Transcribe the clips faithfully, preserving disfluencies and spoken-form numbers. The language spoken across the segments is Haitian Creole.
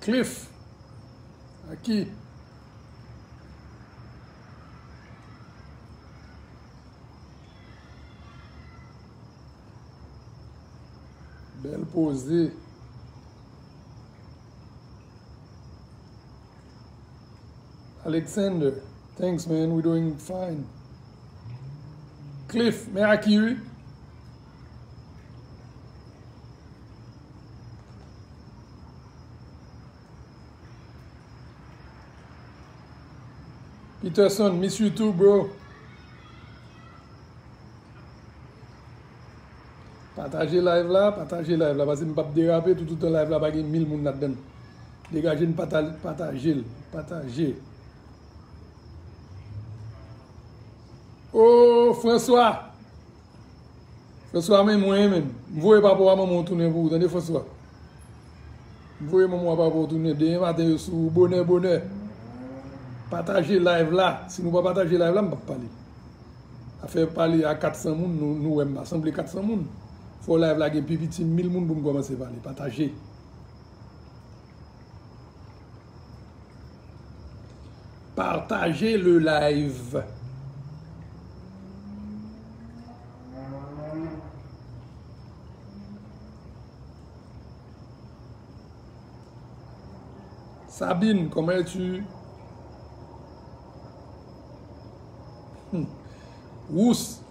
Cliff. Aki. Bèl poze. Alexander, thanks man, we doing fine. Cliff, men Aki wi. Peterson, miss you too, bro. Pataje live la, pataje live la, paske m p ap derape, tout, toutan live la pa gen mil moun ladan l. Degaje n pata-, pataje l, pataje. Oh, François! François, men mwen menm. M voye papo a manman w tounen pou ou, tande, François. M voye manman w a papo w tounen. Demen maten, yo sou ou bonè, bonè. Pataje live la. Si nou pa pataje live la, m p ap pale. Afè pale a kat san moun, nou, nou wè m pa sanble kat san moun. Fò live la gen pi piti mil moun pou m kòmanse pale. Pataje. Partager le live. Sabine, comment es-tu? Hmm. Wous,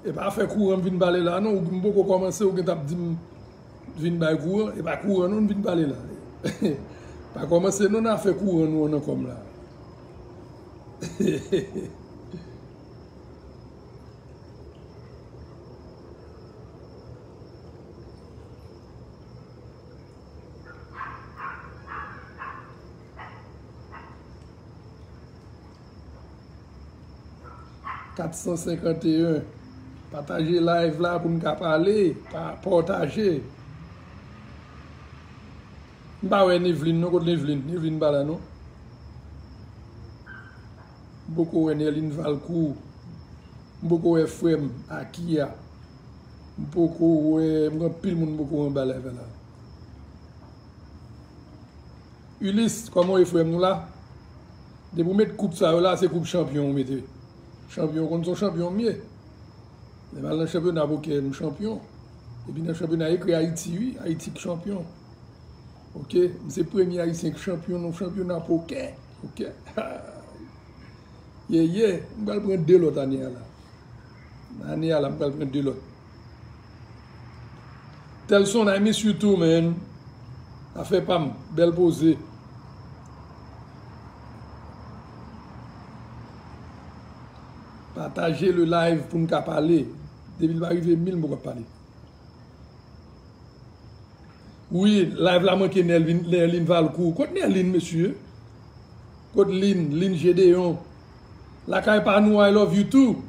e pa afè kouran m vin pale la non, ou m poko kòmanse, ou gen t ap di m vin bay kouran, e pa kouran non n vin pale la. Pa kòmanse non nan afè kouran nou an nan kòm la. Kat san senkanteyen. Pataje live la pou n ka pale. Pa-, pataje. M pa wè Nevlin non, kot Nevlin? Nevlin pa la non. M poko wè Nerline Valcourt. M poko wè frè m, Aki a. M poko wè, m gen anpil moun m poko wè anba live la. Ulysse, kòman w ye frè m, nou la? Depi w met koup sa yo la, se koup chanpyon w mete. Chanpyon, w konn se yon chanpyon m ye. Lè m al nan chanpyona pokè, m chanpyon. Epi nan chanpyona, ekri Ayiti, wi, Ayiti k chanpyon. Oke, m se premye Ayisyen k chanpyon nan chanpyona pokè. Oke. Ye, ye, m pral pran de lòt ane a la. Ane a la, m pral pran de lòt. Telson, I miss you too, man. Afè pa m, bèl poze. Pataje le live pou n ka pale. Depi l pa rive mil, m poko ap pale. Wi, live la manke Nerline, Nerline Valcourt. Kot Nerline, mesye? Kot Lin, Lin Gedeon? Lakay pa nou, I love you too.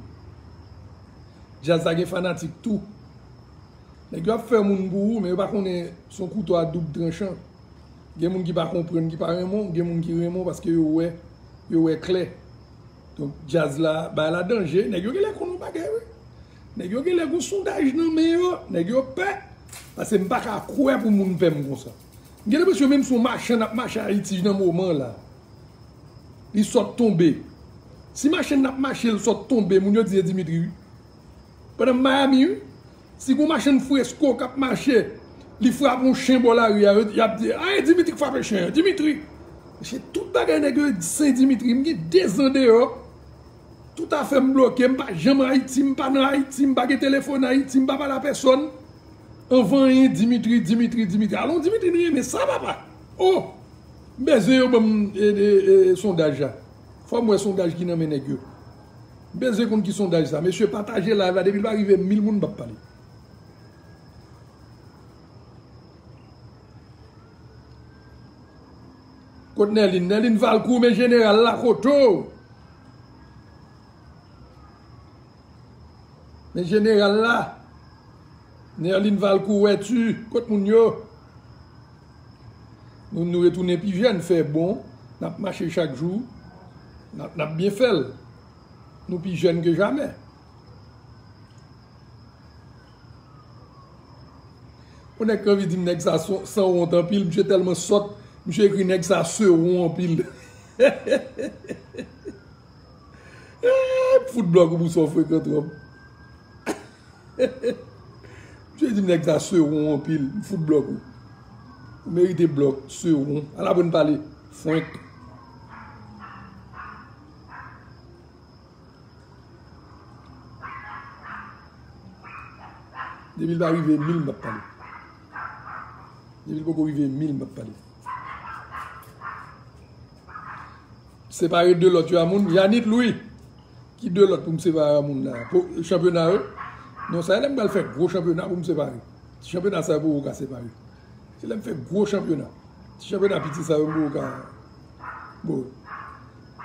Djaz la gen fanatik tou. Nèg yo ap fè moun pou ou, men yo pa konnen se yon kouto a doub tranchan. Gen moun ki pa konprann, ki pa renmen w, gen moun ki renmen w paske yo wè, yo wè klè. Donk, djaz la, bagay la danje. Nèg yo genlè konn yon bagay, wi. Nèg yo genlè gon sondaj nan men yo. Nèg yo pè. Paske m pa ka kwè pou moun pè m konsa. M gen lenpresyon menm si yon machann ap mache Ayiti nan moman la. Li sot tonbe. Si machann nan ap mache, l sot tonbe, moun yo di se Dimitri, wi. Pandan m Miami, wi. Si gon machann fresko k ap mache, li frape yon chen bò lari a, y ap di, "A, e Dimitri k frape chen an, Dimitri!" Se tout bagay nèg yo di Sen Dimitri. M gen de zan deyò. Tout afè m bloke, m pa janm Ayiti, m pa nan Ayiti, m pa gen telefòn Ayiti, m pa pale a pèsòn. Anvan anyen, Dimitri, Dimitri, Dimitri. Alon, Dimitri, n renmen sa, papa. Oh! M bezwen yo ban m, e, e, e, sondaj la. Fò m wè sondaj ki nan men nèg yo. M bezwen konn ki sondaj sa. Mesye, pataje live la. Depi l pa rive mil moun, m p ap pale. Kot Nerline? Nerline Valcourt, men jeneral la, kote w? Men jeneral la, Nerline Valcourt, wè ti, kot moun yo? Nou, nou retounen pi jèn, fè bon, n ap mache chak jou, n ap, n ap byen fè l. Nou pi jèn ke jamè. Yon nèg ki anvi di m nèg sa son, sanwont anpil, misye tèlman sòt, Misye ekri nèg sa sewon anpil. Fout blòk ou pou sa w frekan twòp. Misye di m nèg sa sewon anpil. M fout blòk ou. Ou merite blòk, sewon. Al aprann pale frenk. Depi l pa rive mil, m p ap pale. Depi l poko rive mil, m p ap pale. Separe de lòt yo a moun. Yannick Louis. Ki de lòt pou m separe a moun la? Pou chanpyona yo? Non, sa e lè m pral fè gwo chanpyona pou m separe. Ti chanpyona sa yo poko ka separe. Se lè m fè gwo chanpyona. Ti chanpyona piti sa yo m poko ka. Bon.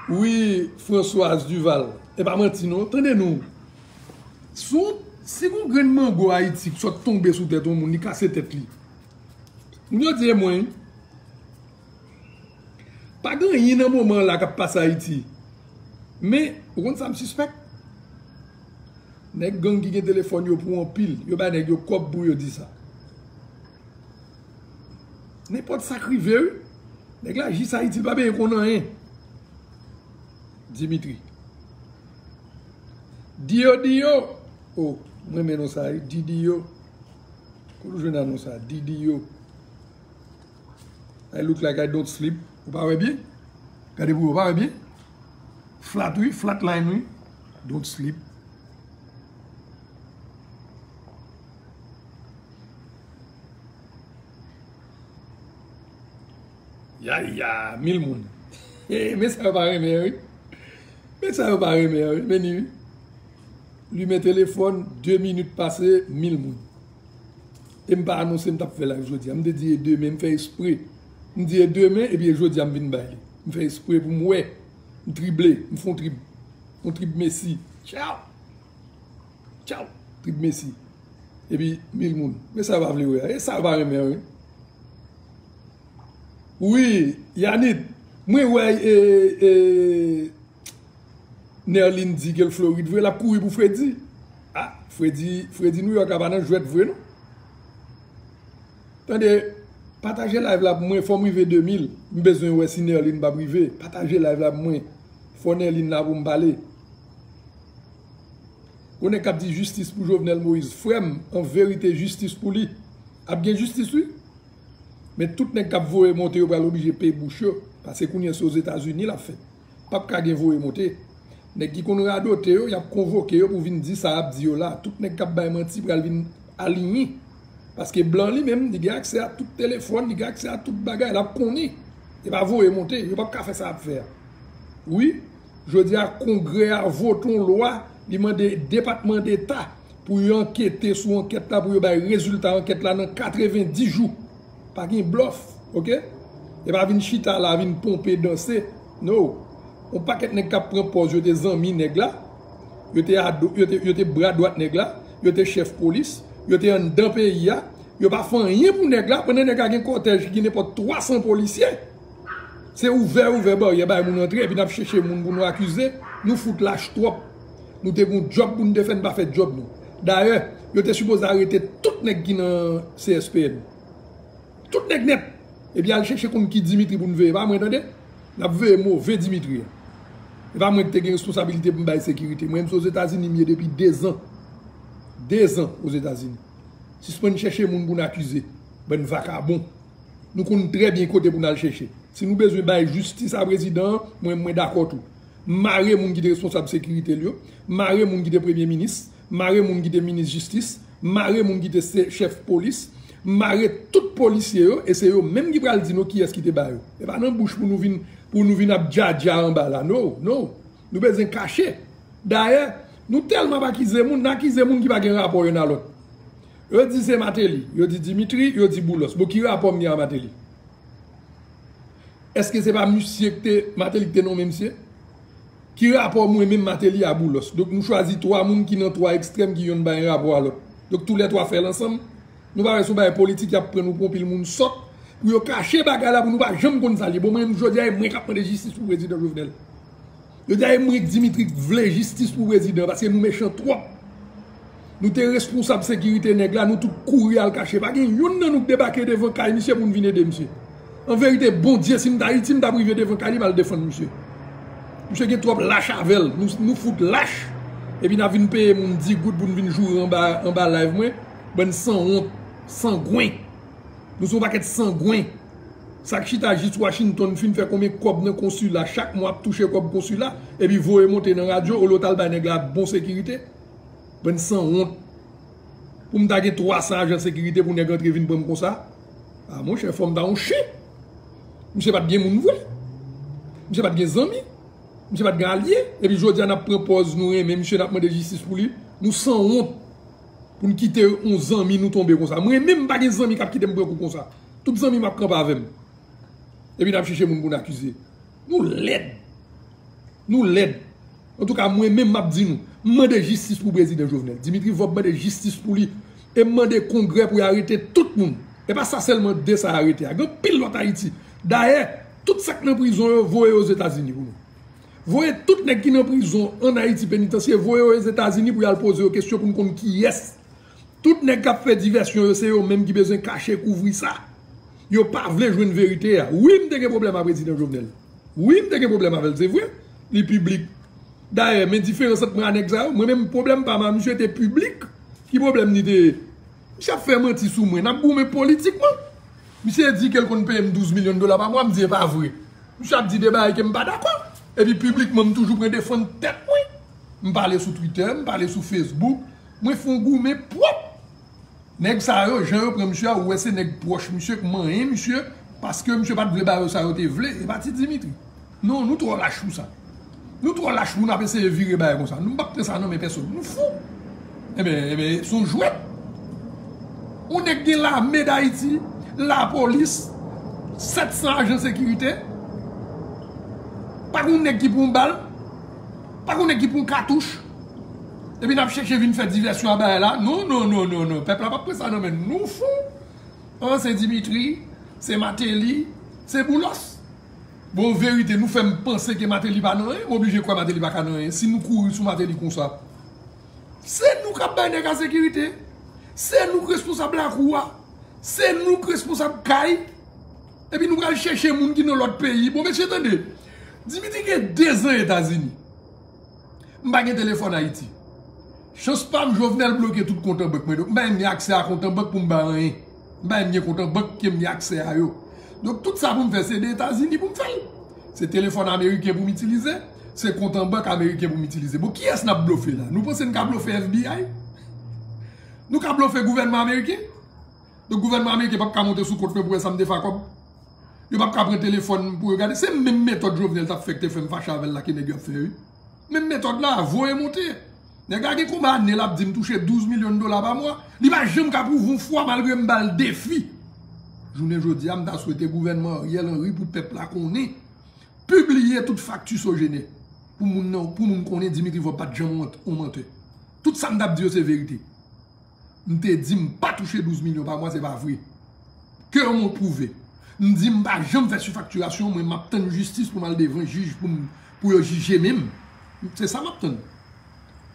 Wi, Françoise Duval. E pa manti non. Tande non. Si w, si gon grenn mango Ayiti ki sot tonbe sou tèt yon moun, li kase tèt li. Moun yo di e mwen, wi. Pa gen anyen nan moman la k ap pase Ayiti. Men, ou konn sa m sispèk? Nèg gang ki gen telefòn yo pou anpil, yo bay nèg yo kòb pou yo di sa. Nenpòt sa k rive, wi. Nèg la jis Ayiti, l pa bezwen konn anyen. Dimitri. Diyo, Diyo. Oh, mwen renmen non sa, wi. Di, Diyo. Kote w jwenn a non sa? Di, Diyo. I look like I don't sleep. Ou pa wè byen? Gade pou ou pa wè byen? Flat, wi, flat line, wi. Don't sleep. Ya, ya, mil moun. Men sa yo pa renmen, wi. Men sa yo pa renmen, wi. Men ni, wi. Limen telefòn, de minit pase, mil moun. E m pa anonse m t ap fè live jodi a. M te di e demen, m fè espre. M di e demen, epi e jodi a m vin bay li. M fè espre pou m wè. M trible, m fè yon trib. Yon trib Messi. Tchaw! Tchaw! Trib Messi. Epi mil moun. Men sa yo pa vle wè a. E sa yo pa renmen an, wi. Wi, Yannick, mwen wè e, e, Nerline di ke l Florid vre, l ap kouri pou Fredi. Ah, Fredi, Fredi New York la pa nan jwèt vre non. Tande, pataje live la pou mwen, fò m rive de mil. M bezwen wè si Nerline p ap rive. Pataje live la pou mwen. Fò Nerline la pou m pale. Gon nèg k ap di jistis pou Jovenel Moïse. Frè m, an verite, jistis pou li. Ap gen jistis, wi. Men tout nèg k ap voye monte yo pral oblije peye bouch yo. Paske kounye a se Ozetazini l ap fèt. P ap ka gen voye monte. Nèg ki konn radote yo, y ap konvoke yo pou vin di sa y ap di yo la. Tout nèg k ap bay manti pral vin aliyen. Paske blan li menm, li gen aksè a tout telefòn, li gen aksè a tout bagay, l ap konnen. E pa voye monte, yo p ap ka fè sa y ap fè a. Wi, jodi a, Kongrè a vote yon lwa, li mande Depatman Deta pou yo ankete sou ankèt la, pou yo bay rezilta ankèt la nan katrevenndis jou. Pa gen blòf, oke? E pa vin chita la, vin ponpe, danse. No. Yon pakèt nèg k ap pran pòz yo te zanmi nèg la, yo te ado, yo te, yo te bra dwat nèg la, yo te chèf polis, yo te anndan peyi a, yo pa fè anyen pou nèg la, pandan nèg la gen kòtèj ki gen nenpòt twa san polisye. Se ouvè, ouvè baryè, bay moun antre, epi n ap chèche moun pou nou akize, nou fout lach twòp. Nou te gon djòb pou n te fè, n pa fè djòb nou. Dayè, yo te sipoze arete tout nèg ki nan C S P N. Tout nèg nèt. Epi al chèche konn ki Dimitri pou n veye. Pa mwen, tande. N ap veye move Dimitri a. E pa mwen ki te gen responsabilite pou m bay sekirite. Mwen menm se Ozetazini m ye depi dezan. Dezan Ozetazini. Sispann chèche moun pou n akize. Bann vakabon. Nou konn trè byen kote pou n al chèche. Si nou bezwen bay jistis a prezidan an, mwen, mwen dakò tou. Mare moun ki te responsab sekirite l yo, mare moun ki te premye minis, mare moun ki te minis jistis, mare moun ki te se-, chèf polis, mare tout polisye yo, e se yo menm ki pral di nou kiyès ki te ba yo. E pa nan bouch pou nou vin, pou nou vin ap djadja anba la. No, no. Nou bezwen kache. Dayè, nou tèlman ap akize moun, n akize moun ki pa gen rapò youn a lòt. Yo di se Martelly, yo di Dimitri, yo di Boulos. Bon, ki rapò m gen a Martelly? Èske se pa misye ki te, Martelly ki te nonmen misye? Ki rapò mwen menm Martelly a Boulos? Donk, nou chwazi twa moun ki nan twa ekstrèm ki yonn bay rapò a lòt. Donk, toulètwa fè l ansanm. Nou pa wè se yon bagay politik y ap pran, nou pran yon pil moun sòt pou yo kache bagay la, pou nou pa janm konn sa l ye. Bon, mwen menm, jodi a, e mwen k ap mande jistis pou prezidan Jovenel. Yo di a e mwen k Dimitri k vle jistis pou prezidan, paske nou mechan twòp. Nou te responsab sekirite nèg la, nou tout kouri al kache. Pa gen youn nan nou k debake devan kay misye pou n vin ede misye. An verite, Bondye, si m t Ayiti, m t ap rive devan kay li, m al defann misye. Misye gen twòp lach avè l. Nou, nou fout lach. Epi n ap vin peye moun dis goud pou n vin joure anba, anba live mwen. Bann sanwont, sangwen. Nou se yon pakèt sangwen. Sa k chita jis Washington fin fè konbyen kòb nan konsila, chak mwa ap touche kòb konsila, epi voye monte nan radyo, olye w t al bay nèg la bon sekirite. Bann sanwont. Pou m ta gen twa san ajan sekirite pou nèg antre vin pran m konsa. A monchè, fò m ta yon chen. Misye pa t gen moun vre. Misye pa t gen zanmi. Misye pa t gen alye. Epi jodi a n ap pran pòz nou renmen misye, n ap mande jistis pou li. Nou sanwont. Pou n kite yon zanmi nou tonbe konsa. Mwen menm m pa gen zanmi k ap kite m pran kou konsa. Tout zanmi m ap kanpe avè m. Epi n ap chèche moun pou n akize. Nou lèd. Nou lèd. Antouka, mwen menm m ap di nou, m mande jistis pou prezidan Jovenel. Dimitri Vorbe mande jistis pou li. E m mande Kongrè pou y arete tout moun. E pa sa sèlman de sa y arete a. Gen anpil lòt Ayiti. Dayè, tout sa k nan prizon yo, voye yo Ozetazini pou nou. Voye tout nèg ki nan prizon ann Ayiti, penitansye, voye yo Ozetazini pou y al poze yo kesyon pou n konn kiyès. Tout nèg k ap fè divèsyon yo, se yo menm ki bezwen kache, kouvri sa. Yo pa vle jwenn verite a. Wi, m te gen pwoblèm a prezidan Jovenel. Wi, m te gen pwoblèm avè l, se vre. Li piblik. Dayè, men diferans ant mwen a nèg sa yo, mwen menm pwoblèm pa m a misye te piblik. Ki pwoblèm li te ye? Misye ap fè manti sou mwen. N ap goumen politikman. Misye di ke l konn peye m douz milyon dola pa mwa, m di e pa vre. Misye ap di de bagay ke m pa dakò. Epi piblikman, m toujou pran defann tèt mwen. M pale sou Twitter, m pale sou Facebook. Mwen fè yon goumen pwòp. Nèg sa yo, jan yo pran misye a, ou wè se nèg pwòch misye k manyen misye, paske misye pa t vle ba yo sa yo te vle, e pa ti Dimitri. Non, nou twò lach pou sa. Nou twò lach pou n ap eseye vire bagay konsa. Nou p ap pran sa nan men pèsonn. Nou fou. Enben, enben, se yon jwèt. Yon nèg gen lame Dayiti, lapolis, sèt san ajan sekirite. Pa gen yon nèg ki pran yon bal. Pa gen yon nèg ki pran yon katouch. Epi n ap chèche vin fè divèsyon a bagay la. Non, non, non, non, non. Pèp la p ap pran sa nan men nou. Nou fou. An, se Dimitri, se Martelly, se Boulos. Bon, verite, nou fè m panse ke Martelly pa nan anyen, m oblije kwè Martelly pa ka nan anyen. Si nou kouri sou Martelly konsa, se nou k ap bay nèg a sekirite, se nou k responsab lakou a, se nou k responsab kay, epi nou pral chèche moun ki nan lòt peyi. Bon, mesye, tande, Dimitri gen de zan Etazini. M pa gen telefòn Ayiti. Chans pa m, Jovenel bloke tout kont an bank mwen. Donk, m pa menm gen aksè a kont an bank pou m bay anyen. M pa menm gen kont an bank ke m gen aksè a yo. Donk, tout sa pou m fè, se de Etazini pou m fè l. Se telefòn ameriken pou m itilize, se kont an bank ameriken pou m itilize. Bon, kiyès n ap blofe la? Nou panse n ka blofe F B I? Nou ka blofe gouvènman ameriken? Donk, gouvènman ameriken p ap ka monte sou kont mwen pou wè sa m te fè ak kòb. Yo p ap ka pran telefòn pou yo gade. Se menm metòd Jovenel t ap fè k te fè m fache avè l la ke nèg yo ap fè, wi. Menm metòd la, voye monte. Nèg la gen konbyen ane l ap di m touche douz milyon dola pa mwa. Li pa janm ka pwouve yon fwa malgre m ba l defi. Jounen jodi a, m ta swete gouvènman Ariel Henry pou pèp la konnen. Pibliye tout fakti Sogener pou moun nan, pou moun konnen Dimitri Vorbe pa t janm yon, yon mantè. Tout sa m t ap di yo se verite. M te di m pa touche douz milyon pa mwa, se pa vre. Ke yo pwouve. M di m pa janm fè sifaktirasyon, mwen m ap tann jistis pou m al devan jij pou m, pou yo jije menm. Se sa m ap tann.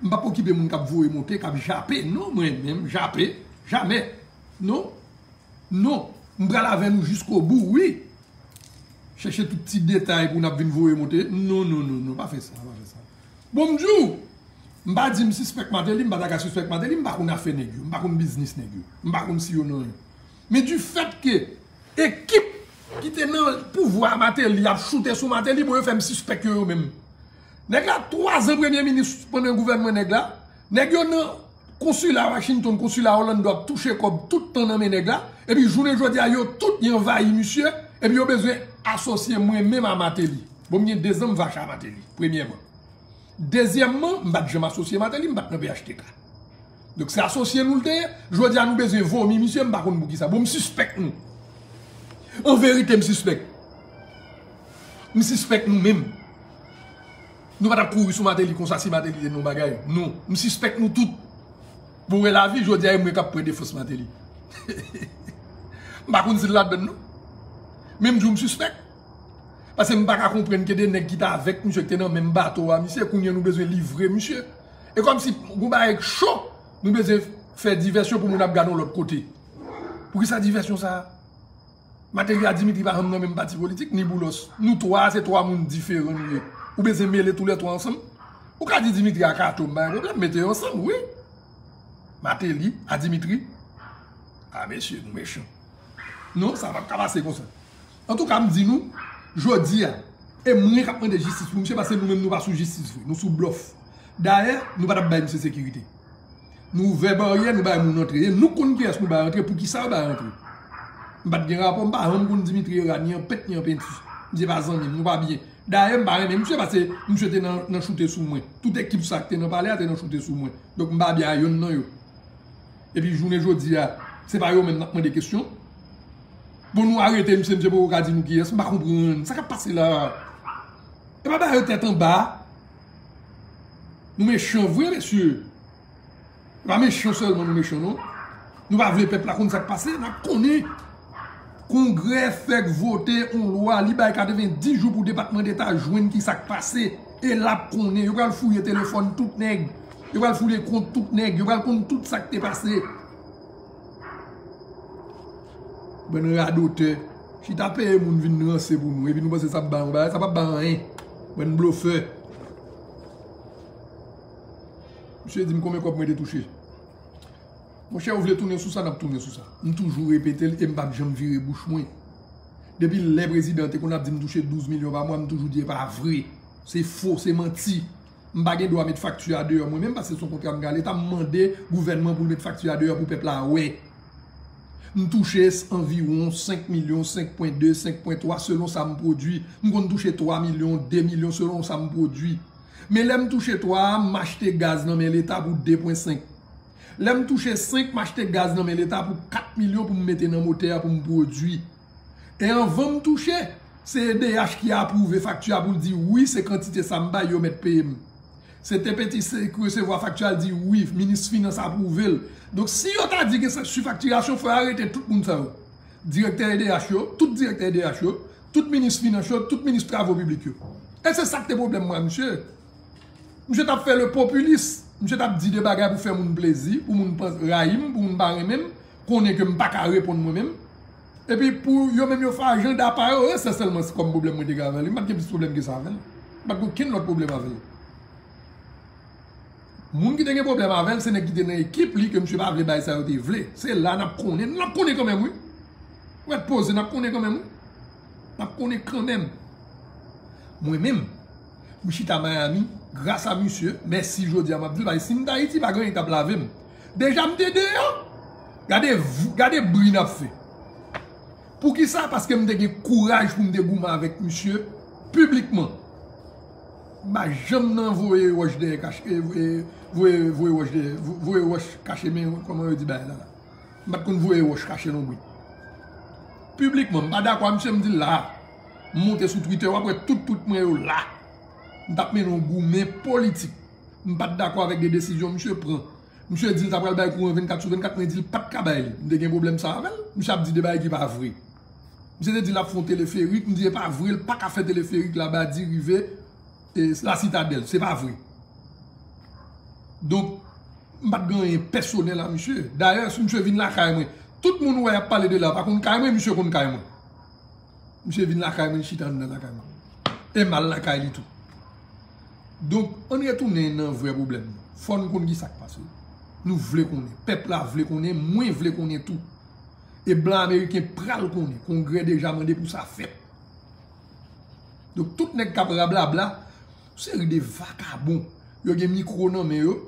M p ap okipe moun k ap voye monte, k ap jape. Non, mwen menm, jape, jamè. Non. Non. M pral avè nou jiskobou, wi. Chèche tout ti detay pou n ap vin voye monte. Non, non, non, non, pa fè sa, pa fè sa. Bon, m di w, m pa di m sispèk Martelly, m pa ta ka sispèk Martelly, m pa konn afè nèg yo, m pa konn biznis nèg yo, m pa konn si yo nan anyen. Men du fait que ekip ki te nan pouvwa a Martelly ap choute sou Martelly, bon, yo fè m sispèk yo, yo menm. Nèg la, twa zan premye minis pandan gouvènman nèg la, nèg yo nan konsila Washington, konsila Orlando ap touche kòb tout tan nan men nèg la, epi jounen jodi a, yo tout, y anvayi misye, epi yo bezwen asosye mwen menm a Martelly. Bon, m gen de zan m fache a Martelly, premyèman. Dezyèmman, m pa t janm asosye Martelly, m pa t nan P H T K. Donk, se asosye nou l te ye. Jodi a, nou bezwen vomi misye, m pa konn poukisa. Bon, m sispèk nou. An verite, m sispèk. M sispèk nou menm. Nou pa t ap kouri sou Martelly konsa si Martelly te nan yon bagay. Non, m sispèk nou tout. Bon, wè lavi, jodi a, e mwen k ap pran defans Martelly. M pa konn si l ladann, non. Men m di w m sispèk. Paske m pa ka konprann ke de nèg ki t avèk misye, ki te nan menm bato a misye, kounye a nou bezwen livre misye. E kòmsi gon bagay cho, nou bezwen fè divèsyon pou moun ap gade yon lòt kote. Poukisa divèsyon sa a? Mateli a Dimitri pa janm nan menm pati politik, ni Boulos. Nou twa, se twa moun diferan nou ye. Ou bezwen mele tou lè twa ansanm? Ou ka di Dimitri a Kato, m pa gen pwoblèm, mete yo ansanm, wi. Mateli a Dimitri. A, mesye, nou mechan. Non, sa p ap ka pase konsa. Antouka, m di nou, jodi a, e mwen k ap mande jistis pou misye, paske nou menm nou pa sou jistis vre, nou sou blòf. Dayè, nou pa t ap bay misye sekirite. Nou ouvè baryè, nou bay moun antre. E nou konn kiyès nou bay antre, poukisa yo bay antre. M pa t gen rapò, m pa janm konn Dimitri Herard, ni an pent, ni an penti. Misye pa zanmi m, nou pa byen. Dayè, m pa renmen misye, paske misye te nan, nan choute sou mwen. Tout ekip sa k te nan palè a te nan choute sou mwen. Donk, m pa byen a yonn nan yo. Epi, jounen jodi a, se pa yo menm n ap mande kesyon. Bon, nou arete misye, misye poko ka di nou kiyès, m pa konprann. Sa k ap pase la? E pa ba yo tèt anba. Nou mechan vre, mesye. E pa mechan sèlman nou mechan, non. Nou pa vle pèp la konn sa k pase, n ap konnen. Kongrè fèk vote yon lwa, li bay katrevenndis jou pou Depatman Deta jwenn ki sa k pase. E l ap konnen. Yo pral fouye telefòn tout nèg. Yo pral fouye kont tout nèg. Yo pral konn tout sa k te pase. Bann radotè. Chita peye moun vin ranse pou nou. Epi nou panse sa ap ba yon bagay. Sa p ap ba anyen. Bann blofè. Misye di m konbyen kòb mwen te touche. Monchè, ou vle tounen sou sa, n ap tounen sou sa. M toujou repete l e m p ap janm vire bouch mwen. Depi lè prezidan te konn ap di m touche douz milyon pa mwa, m toujou di e pa vre. Se fo, se manti. M pa gen dwa met fakti a deyò mwen menm, paske se yon kontra m gen a Leta, m mande gouvènman pou l met fakti a deyò pou pèp la wè. M touche s-, anviwon senk milyon, senk pwen de, senk pwen twa, selon sa m pwodui. M konn touche twa milyon, de milyon, selon sa m pwodui. Men lè m touche twa a, m achte gaz nan men Leta pou de pwen senk. Lè m touche senk, m achte gaz nan men Leta pou kat milyon pou m mete nan motè a pou m pwodui. E anvan m touche, se E D H ki apwouve fakti a pou l di wi, se kantite sa m bay, yo mèt peye m. Se T P T C ki resevwa fakti a, l di wi, minis finans apwouve l. Donk, si yo ta di gen sa, sifaktirasyon, fò yo arete tout moun sa yo. Direktè E D H yo, tout direktè E D H yo, tout minis finans yo, tout minis travo piblik yo. E se sa k te pwoblèm mwen a misye. Misye t ap fè le popilis. Misye t ap di de bagay pou fè moun plezi, pou moun pans-, rayi m, pou moun pa renmen m, konnen ke m pa ka reponn mwen menm. Epi pou yo menm yo fè ajanda pa yo, e se sèlman kòm pwoblèm mwen te gen avè l. M pa t gen plis pwoblèm ke sa avè l. M pa t gen okenn lòt pwoblèm avè l. Moun ki te gen pwoblèm avè l, se nèg ki te nan ekip li ke misye pa vle bay sa yo te vle. Se la n ap konnen. N ap konnen kanmenm, wi. Ou mèt poze, n ap konnen kanmenm, wi. N ap konnen kanmenm. Mwen menm, m chita Miami, gras a misye, mèsi jodi a m ap di l, paske si m t Ayiti, pa gen anyen k t ap lave m. Deja m te deyò. Gade, gade bri n ap fè. Poukisa? Paske m te gen kouraj pou m te goumen avèk misye piblikman. M pa janm nan voye wòch dèyè kache, e, e, voye, voye wòch dèyè, vo-, voye wòch kache men, kòman yo di bagay la la? M pa t konn voye wòch kache lonbrit. Piblikman, m pa dakò a misye, m di l la. M monte sou Twitter, w ap wè tout tweet mwen yo la. M t ap mennen yon goumen politik. M pa t dakò avèk de desizyon misye pran. Misye di l ta pral bay kouran vennkat sou vennkat, mwen di l pa t ka bay li. M te gen pwoblèm sa avè l. Misye ap di de bagay ki pa vre. Misye te di l ap fè yon teleferik, m di e pa vre, l pa ka fè teleferik Labadi rive, e, La Citadelle. Se pa vre. Donk, m pa t gen anyen pèsonèl a misye. Dayè, si misye vin lakay mwen, tout moun ou wè y ap pale de la, pa konn kay mwen, misye konn kay mwen. Misye vin lakay mwen, li chita anndan lakay mwen. E m al lakay li tou. Donk, ann retounen nan vrè pwoblèm nan. Fò n konn ki sa k pase. Nou vle konnen. Pèp la vle konnen, mwen vle konnen tou. E blan ameriken pral konnen. Kongrè deja mande pou sa fèt. Donk, tout nèg k ap rablabla, seri de vakabon. Yo gen mikwo nan men yo.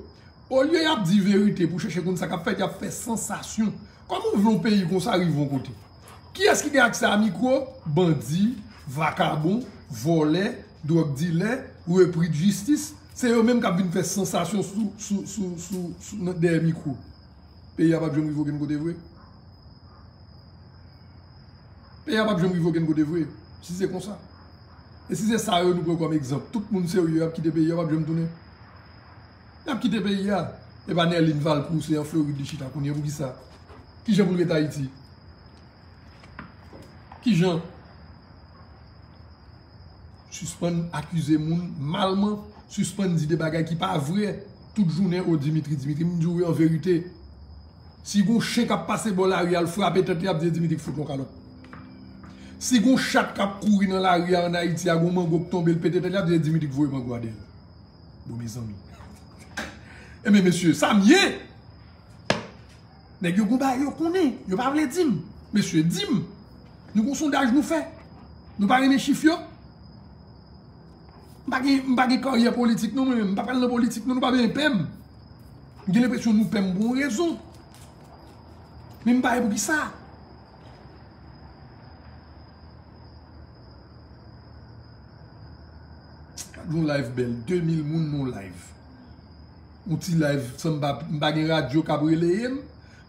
Olye y ap di verite pou chèche konn sa k ap fèt, y ap fè sansasyon. Kòman w vle yon peyi konsa rive yon kote? Kiyès ki gen aksè a mikwo? Bandi, vakabon, vòlè, dwòg dilè, repri de jistis. Se yo menm k ap vin fè sansasyon sou, sou, sou, sou, sou, nan, dèyè mikwo. Peyi a p ap janm rive okenn kote vre. Peyi a p ap janm rive okenn kote vre, si se konsa. E si se sa yo nou pran kòm egzanp, tout moun serye ap kite peyi a, p ap janm tounen. Y ap kite peyi a. E pa Nerline Valcourt, se an Florid li chita kounye a, poukisa? Kijan pou l ret Ayiti? Kijan? Sispann akize moun malman, sispann di de bagay ki pa vre. Tout jounen, o Dimitri, Dimitri, m di w wi an verite. Si gon chen k ap pase bò lari a, l frape tèt li, ap di Dimitri k fout l yon kalòt. Si gon chat k ap kouri nan lari a ann Ayiti a, gon mango k tonbe, l pete tèt, y ap di Dimitri k voye mango a dèyè l. Bon, mezanmi. Ebyen, mesye, sa m ye! Nèg yo gon bagay yo konnen, yo pa vle di m. Mesye, di m. Nou gon sondaj nou fè. Nou pa renmen chif yo? M pa gen, m pa gen karyè politik non, mwen menm. M pa pral nan politik non, nou pa bezwen pè m. M gen lenpresyon nou pè m pou yon rezon. Men m pa wè poukisa. Gad yon live bèl, de mil moun nan live. Yon ti live, san m pa, m pa gen radyo k ap releye m,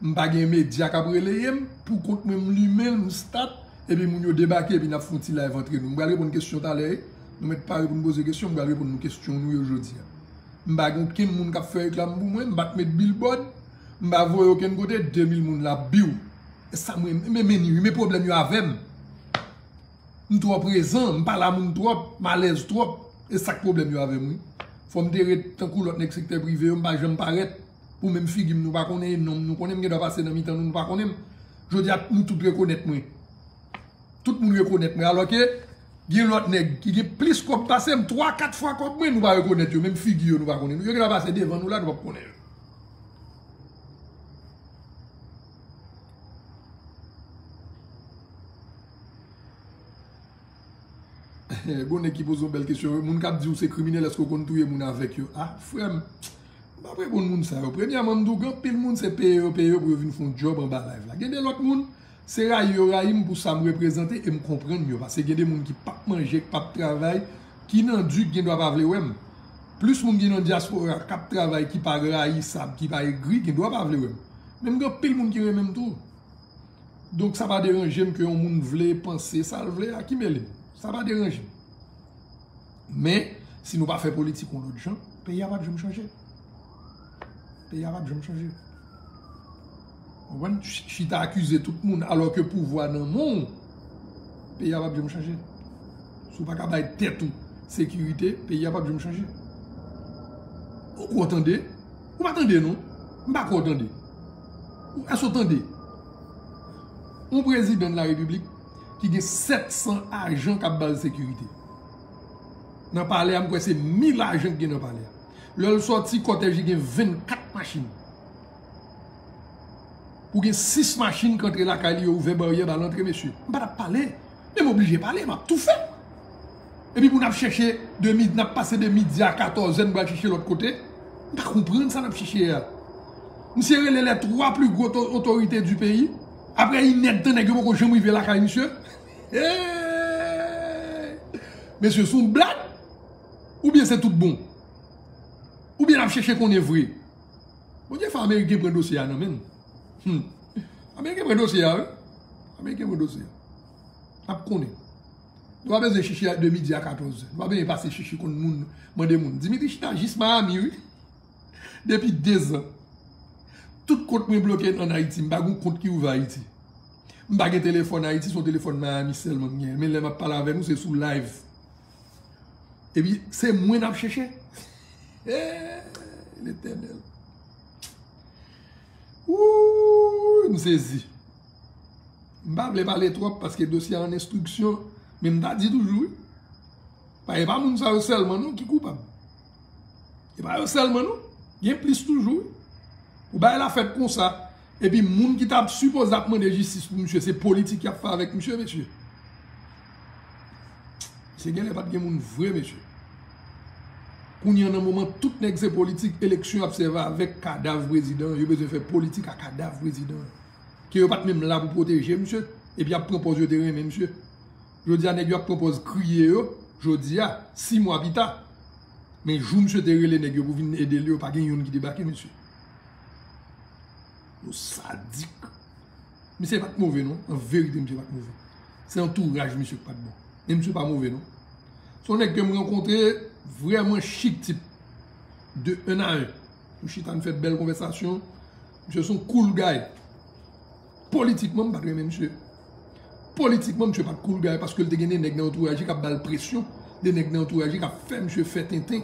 m pa gen medya k ap releye m, pou kont mwen m limen l, m stat, epi moun yo debake, epi n ap fè yon ti live antre nou. M pral reponn kesyon talè, wi. Nou mèt pare pou n poze kesyon, m pral reponn nou kesyon nou yo jodi a. M pa gen okenn moun k ap fè reklam pou mwen, m pa t met billboard, m pa voye okenn kote, de mil moun la, biw. E sa mwen, men, men, men, men pwoblèm yo avè m. M twò prezan, m pale a moun twòp, m alèz twòp. E sa k pwoblèm yo avè m, wi. Fò m te ret tankou lòt nèg sektè prive yo, m pa janm parèt. Pou menm figi m nou pa konnen, e non m nou konnen, m gen dwa pase nan mitan nou, nou pa konnen m. Jodi a, nou tout rekonèt mwen. Tout moun rekonèt mwen. Alò ke, gen lòt nèg ki gen plis kòb pase m, twa, kat fwa kòb mwen, nou pa rekonèt yo. Menm figi yo, nou pa konnen. Yo gen dwa pase devan nou la, nou p ap konnen yo. Bon, nèg ki poze yon bèl kesyon, moun k ap di w se kriminèl, èske w konn touye moun avèk yo? Ah, frè m, m p ap reponn moun sa yo. Premyèman, m di w gen anpil moun se peye yo, peye yo pou yo vin fè yon djòb anba live la. Gen de lòt moun, se rayi yo rayi m pou sa m reprezante e m konprann yo. Paske gen de moun ki p ap manje, k p ap travay, ki nan di, ki gen dwa pa vle wè m. Plis moun ki nan dyaspora, k ap travay, ki pa rayisab, ki pa egri, gen dwa pa vle wè m. Men m gen anpil moun ki renmen m tou. Donk, sa pa deranje m ke yon moun vle panse sa l vle a, ki mele m. Sa pa deranje m. Men, si nou pa fè politik yon lòt jan, peyi a p ap janm chanje. Peyi a p ap janm chanje. Ou konprann? Ch-, chita akize tout moun, alò ke pouvwa nan men w, peyi a p ap janm chanje. Si w pa ka bay tèt ou sekirite, peyi a p ap janm chanje. Ou kwè w tande? Ou pa tande, non. M pa kwè w tande. Ou, èske w tande? Yon prezidan de la repiblik ki gen sèt san ajan k ap ba l sekirite. Nan palè a, m kwè se mil ajan ki gen nan palè a. Lè l sòti, kòtèj li gen vennkat machin. Pou gen sis machin k antre lakay li, yo ouvè baryè ba l antre, mesye. M pa t ap pale. Men m oblije pale, m ap toufe. Epi pou n ap chèche de midi, n ap pase de midi a katòz è, n pral chèche lòt kote. M pa konprann sa n ap chèche a. Misye rele les trois plus gros to-, autorités du pays. Apre inèdtan, nèg yo poko janm rive lakay misye. Hey! Mesye, se yon blag? Oubyen se tout bon? Oubyen n ap chèche konnen vre? Bondye fè Ameriken pran dosye a nan men n. Hmm. Ameriken pran dosye a, wi. Ameriken pran dosye a. N ap konnen. Nou pa bezwen chèche de midi a katòz è. Nou pa bezwen pase chèche konn moun, mande moun. Dimitri chita jis Miami, wi. Depi dezan. Tout kont mwen bloke ann Ayiti. M pa gen kont ki ouvè Ayiti. M pa gen telefòn Ayiti, se yon telefòn Miami sèlman m genyen. Men lè m ap pale avè nou, se sou live. Epi, se mwen n ap chèche. Eh, Letènèl. Wouy, m sezi. M pa vle pale twòp paske dosye a an enstriksyon, men m ta di toujou, wi. Pa, e pa moun sa yo sèlman non ki koupab. E pa yo sèlman non. Gen plis toujou, wi. Pou bagay la fèt konsa, epi moun ki t ap sipoze ap mande jistis pou misye, se politik y ap fè avèk misye, mesye. Misye genlè pa t gen moun vre, mesye. Kounye a nan moman tout nèg se politik, eleksyon y ap sèvi avèk kadav prezidan, yo bezwen fè politik a kadav prezidan. Ke yo pa t menm la pou pwoteje misye, epi y ap pran pòz yo te renmen misye. Jodi a, nèg yo ap pran pòz kriye yo, jodi a, sis mwa pita. Men jou misye te rele nèg yo pou vin ede l yo, pa gen youn ki debake, mesye. Yo sadik. Misye pa t move, non. An verite, misye pa t move. Se antouraj misye ki pa t bon. Men misye pa move, non. Se yon nèg ke m rankontre, vrèman chik tip. De un à un. Nou chita, n fè bèl konvèsasyon. Misye se yon cool guy. Politikman, m pa t renmen misye. Politikman, misye pa t cool guy paske l te gen de nèg nan antouraj li k ap ba l presyon, de nèg nan antouraj li k ap fè misye fè tenten.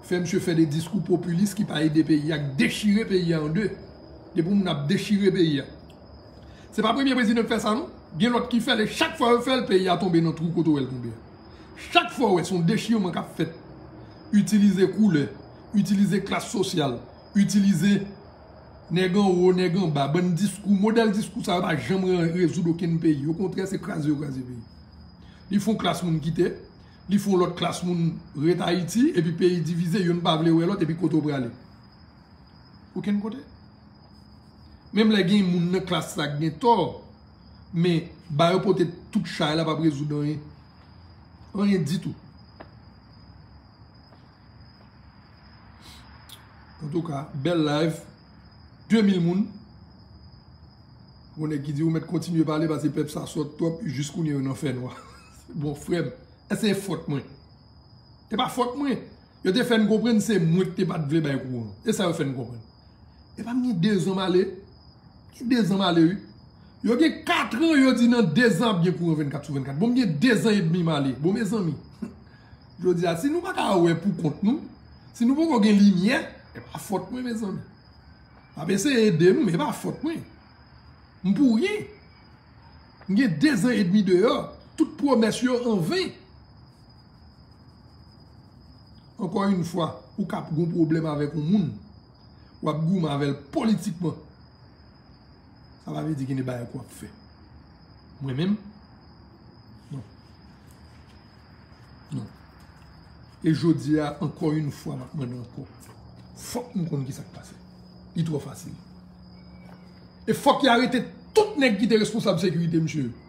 Fè misye fè de diskou popilis ki pa ede peyi a, k dechire peyi a an de. Depi moun ap dechire peyi a. Se pa premye prezidan k fè sa, non. Gen lòt ki fè l, e chak fwa yo fè l, peyi a tonbe nan twou kote w wè l tonbe a. Chak fwa w wè se yon dechirman k ap fèt, itilize koulè, itilize klas sosyal, itilize nèg anwo, nèg anba, bann diskou, modèl diskou sa yo pa janm re- rezoud okenn peyi. Okontrè, se kraze yo kraze peyi. Li fè yon klas moun kite, li fè yon lòt klas moun ret Ayiti, epi peyi divize, youn pa vle wè lòt, epi kote w prale? Okenn kote. Menm lè gen moun nan klas sa k gen tò, men ba yo pote tout chay la p ap rezoud anyen. Anyen ditou. Antouka, bèl live. De mil moun. Gon nèg ki di ou mèt kontinye pale paske pèp sa sòt twòp, jis kounye yo nan fènwa. Bon, frè m, èske se fòt mwen? E pa fòt mwen. Yo te fè n konprann se mwen ki te pa t vle bay kouran. E sa yo fè n konprann. E pa m gen dezan m ale. Gen dezan m ale, wi. Yo gen katran, yo di nan dezan ap gen kouran vennkat sou vennkat. Bon, m gen dezan edmi m ale. Bon, mezanmi, jodi a, si nou pa ka wè pou kont nou, si nou poko gen limyè, e pa fòt mwen, mezanmi. M ap eseye ede nou, men e pa fòt mwen. M pou ryen. M gen dezan edmi deyò. Tout pwomès yo anven. Ankò yon fwa, ou ka ap gon pwoblèm avèk yon moun, w ap goumen avè l politikman. Sa pa vle di gen de bagay ke w ap fè. Mwen menm, non. Non. E jodi a, ankò yon fwa, m ap mande ankò. Fòk nou konn ki sa k pase. Li twò fasil. E fòk y arete tout nèg ki te responsab sekirite misye yo.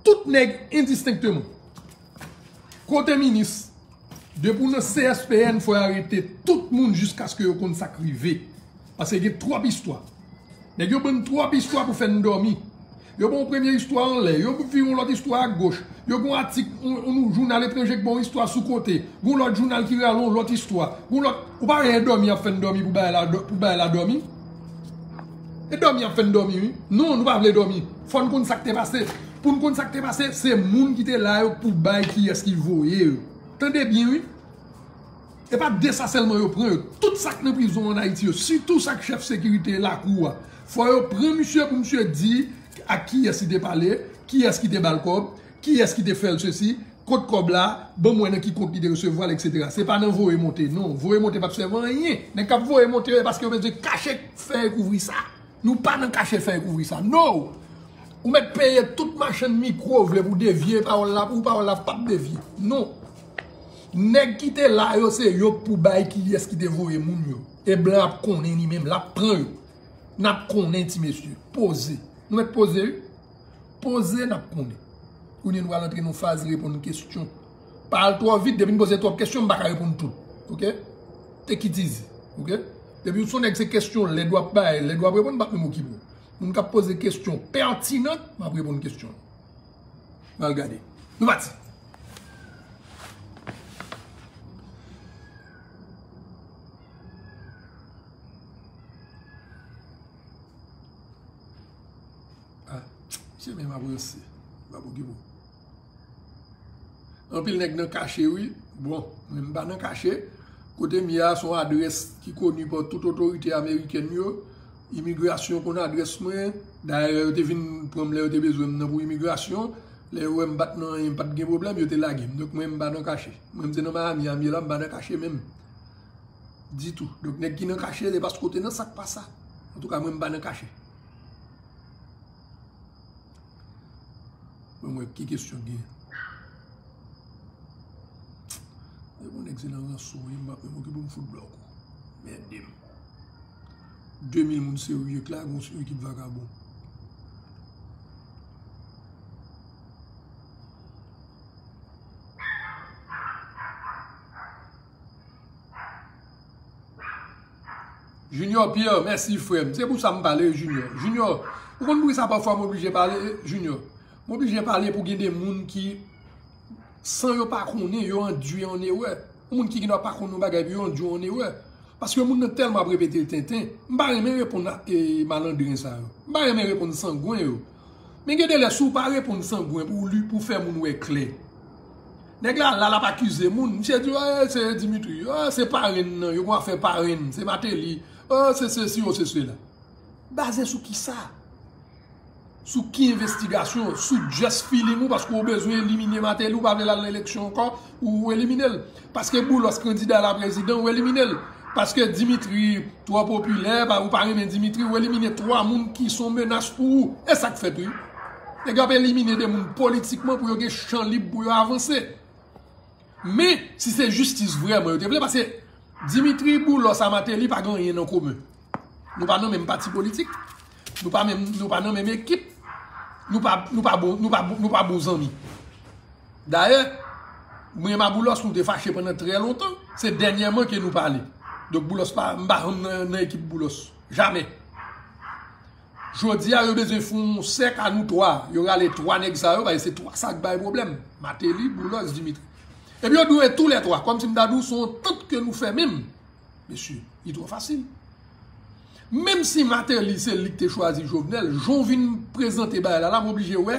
Tout nèg endistenkteman. Kote minis, depi w nan C S P N, fò y arete tout moun jiskaske yo konn sa k rive. Paske gen twòp istwa. Nèg yo ban n twòp istwa pou fè n dòmi. Yo ban w premye istwa anlè, yo vire yon lòt istwa agoch. Yo gen yon atik, yon, yon jounal etranje ki ban w istwa sou kote. Gen yon lòt jounal ki rale yon lòt istwa. Gen yon lòt, ou pa wè e dòmi y ap fè n dòmi pou bagay la, pou bagay la dòmi? E dòmi y ap fè n dòmi, wi. Non, nou pa vle dòmi. Fò n konn sa k te pase. Pou n konn sa k te pase, se moun ki te la yo pou bay kiyès ki voye yo. Tande byen, wi. E pa de sa sèlman yo pran yo. Tout sa k nan prizon ann Ayiti yo, sitou sa k chèf sekirite lakou a, fò yo pran misye pou misye di ak kiyès li te pale, kiyès ki te ba l kòb, kiyès ki te fè l sesi, kot kòb la, ban m wè nan ki kont li te resevwa l, etsetera. Se pa nan voye monte, non. Voye monte p ap sèvi anyen. Nèg k ap voye monte yo, e paske yo bezwen kache fè kouvri sa. Nou pa nan kache fè kouvri sa. No! Ou mèt peye tout machann mikwo w vle pou devye pawòl la, pou pawòl la p ap devye. Non. Nèg ki te la yo, se yo k pou bay kiyès ki te voye moun yo. E blan ap konnen li menm, l ap pran yo. N ap konnen, ti mesye. Poze. Nou mèt poze, wi. Poze, n ap konnen. Kounye a nou pral antre nan faz reponn kesyon. Pa al twò vit, depi n poze twòp kesyon, m pa ka reponn tout. Oke? Take it easy. Oke? Depi w se yon nèg se kesyon lèd w ap bay, lèd w ap reponn, m p ap menm okipe w. Moun k ap poze kesyon pètinan, m ap reponn kesyon. N al gade. Nou pati. Ah, se menm ap ranse. M p ap okipe w. Anpil nèg nan kache, wi. Bon, mwen m pa nan kache. Kote m ye a, se yon adrès ki koni pa tout otorite amerikèn yo. Imigrasyon konn adrès mwen. Dayè, yo te vin pran m lè yo te bezwen m nan pou imigrasyon. Lè yo wè m pa t nan anyen, m pa t gen pwoblèm, yo te lage m. Donk, mwen, m pa nan kache. Mwen, m te nan Miami a m ye la, m pa nan kache menm. Ditou. Donk, nèg ki nan kache, se paske w te nan sa k pa sa. Antouka, mwen, m pa nan kache. Mwen, mwen, ki kesyon gen? E bon, nèg se nan ranson, wi, m p ap menm okipe m fout blòk ou. Mède m. De mil moun serye k la, gon ekip vakabon. Junior Pierre, mèsi frè m. Se pou sa m pale, Junior. Junior, ou konn poukisa pafwa m oblije pale, Junior? M oblije pale pou gen de moun ki, san yo pa konnen, yo endui an erè. Yon moun ki gendwa pa konn yon bagay, epi yo endui an erè. Paske moun nan tèlman ap repete l tenten. M pa renmen reponn a, e, malandren sa yo. M pa renmen reponn sangwen yo. Men gen de lè, si w pa reponn sangwen pou li, pou fè moun wè klè. Nèg la, la, l ap akize moun. Misye di, "Ah, se Dimitri. Ah, se parenn nan. Yo gon afè parenn. Se Martelly. Ah, se sesi, o, se sela." Baze sou kisa? Sou ki envestigasyon? Sou just feeling ou, paske ou bezwen elimine Martelly, ou pa vle l al nan eleksyon ankò, ou elimine l. Paske Boulos kandida la prezidan, ou elimine l. Paske Dimitri twò popilè, pa, ou pa renmen Dimitri, ou elimine twa moun ki se yon menas pou ou. E sa k fèt, wi. Nèg yo ap elimine de moun politikman pou yo gen chan lib pou yo avanse. Men, si se jistis vrèman yo te vle, paske Dimitri, Boulos a Martelly pa gen anyen nan komen. Nou pa nan menm pati politik. Nou pa menm, nou pa nan menm ekip. Nou pa, nou pa bon, nou pa, nou pa bon zanmi. Dayè, mwen a Boulos, nou te fache pandan trè lontan. Se dènyèman ke nou pale. Donk, Boulos pa, m pa janm nan, nan ekip Boulos. Jamè. Jodi a, yo bezwen fè yon sèk a nou twa. Yo rale twa nèg sa yo, paske se twa sa k bay pwoblèm. Martelly, Boulos, Dimitri. Epi yo dwe toulètwa, kòmsi m ta di w se yon tant ke nou fè menm. Mesye, li twò fasil. Menm si Martelly se li k te chwazi Jovenel, jan w vin prezante bagay la, la, m oblije wè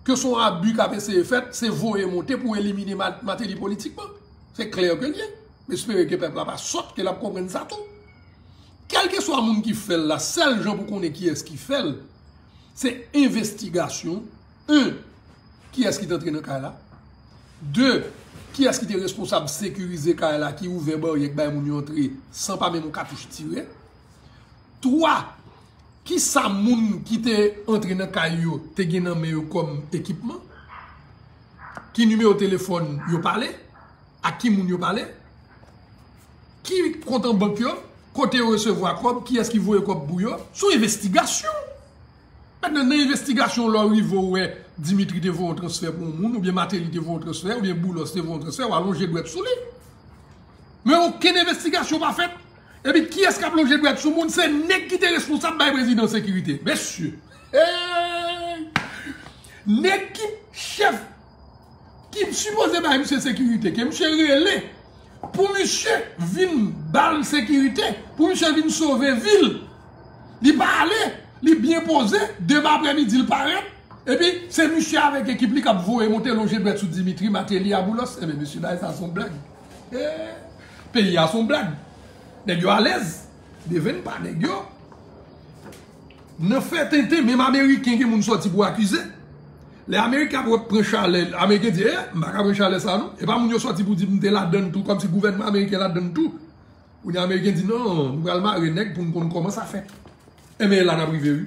ke se yon abi k ap eseye fèt, se voye monte pou elimine Ma-, Martelly politikman. Se klè ke l ye. M espere ke pèp la pa sòt, ke l ap konprann sa tou. Kèlkeswa moun ki fè l la, sèl jan pou konnen kiyès ki fè l, se envestigasyon. En, kiyès ki te antre nan kay la? De, kiyès ki te responsab sekirize kay la, ki ouvè baryè, k bay moun yo antre san pa menm yon katouch tire? Twa, kisa moun ki te antre nan kay yo te gen nan men yo kòm ekipman? Ki nimewo telefòn yo pale? Ak ki moun yo pale? Ki kont an bank yo? Kote yo resevwa kòb? Kiyès ki voye kòb pou yo? Se yon envestigasyon. Mentnan, nan envestigasyon, lè w rive, w wè Dimitri te voye yon transfè pou yon moun, oubyen Martelly te voye yon transfè, oubyen Boulos te voye yon transfè, w a lonje dwèt sou li. Men okenn envestigasyon pa fèt. Epi kiyès k ap lonje dwèt sou moun? Se nèg ki te responsab bay prezidan sekirite. Mesye! Hey! Nèg ki chèf, ki sipoze bay misye sekirite, ke misye rele pou misye vin ba l sekirite, pou misye vin sove vi l. Li pa ale, li byen poze, demen aprèmidi l parèt, epi se misye avèk ekip li k ap voye monte lonje dwèt sou Dimitri, Martelly a Boulos. Enben, mesye, bagay sa se yon blag. Eh, peyi a se yon blag. Nèg yo alèz. Devenn pa nèg yo. Nan fè tenten, menm Ameriken gen moun sòti pou akize. Lè Ameriken ap pran chalè, Ameriken di, eh, m pa ka pran chalè sa non. E pa moun yo sòti pou di m te ladann tou, kòmsi gouvènman Ameriken ladann tou. Kounye a Ameriken di, non, nou pral mare nèg pou n konn kòman sa fèt. Enben, e la n ap rive, wi.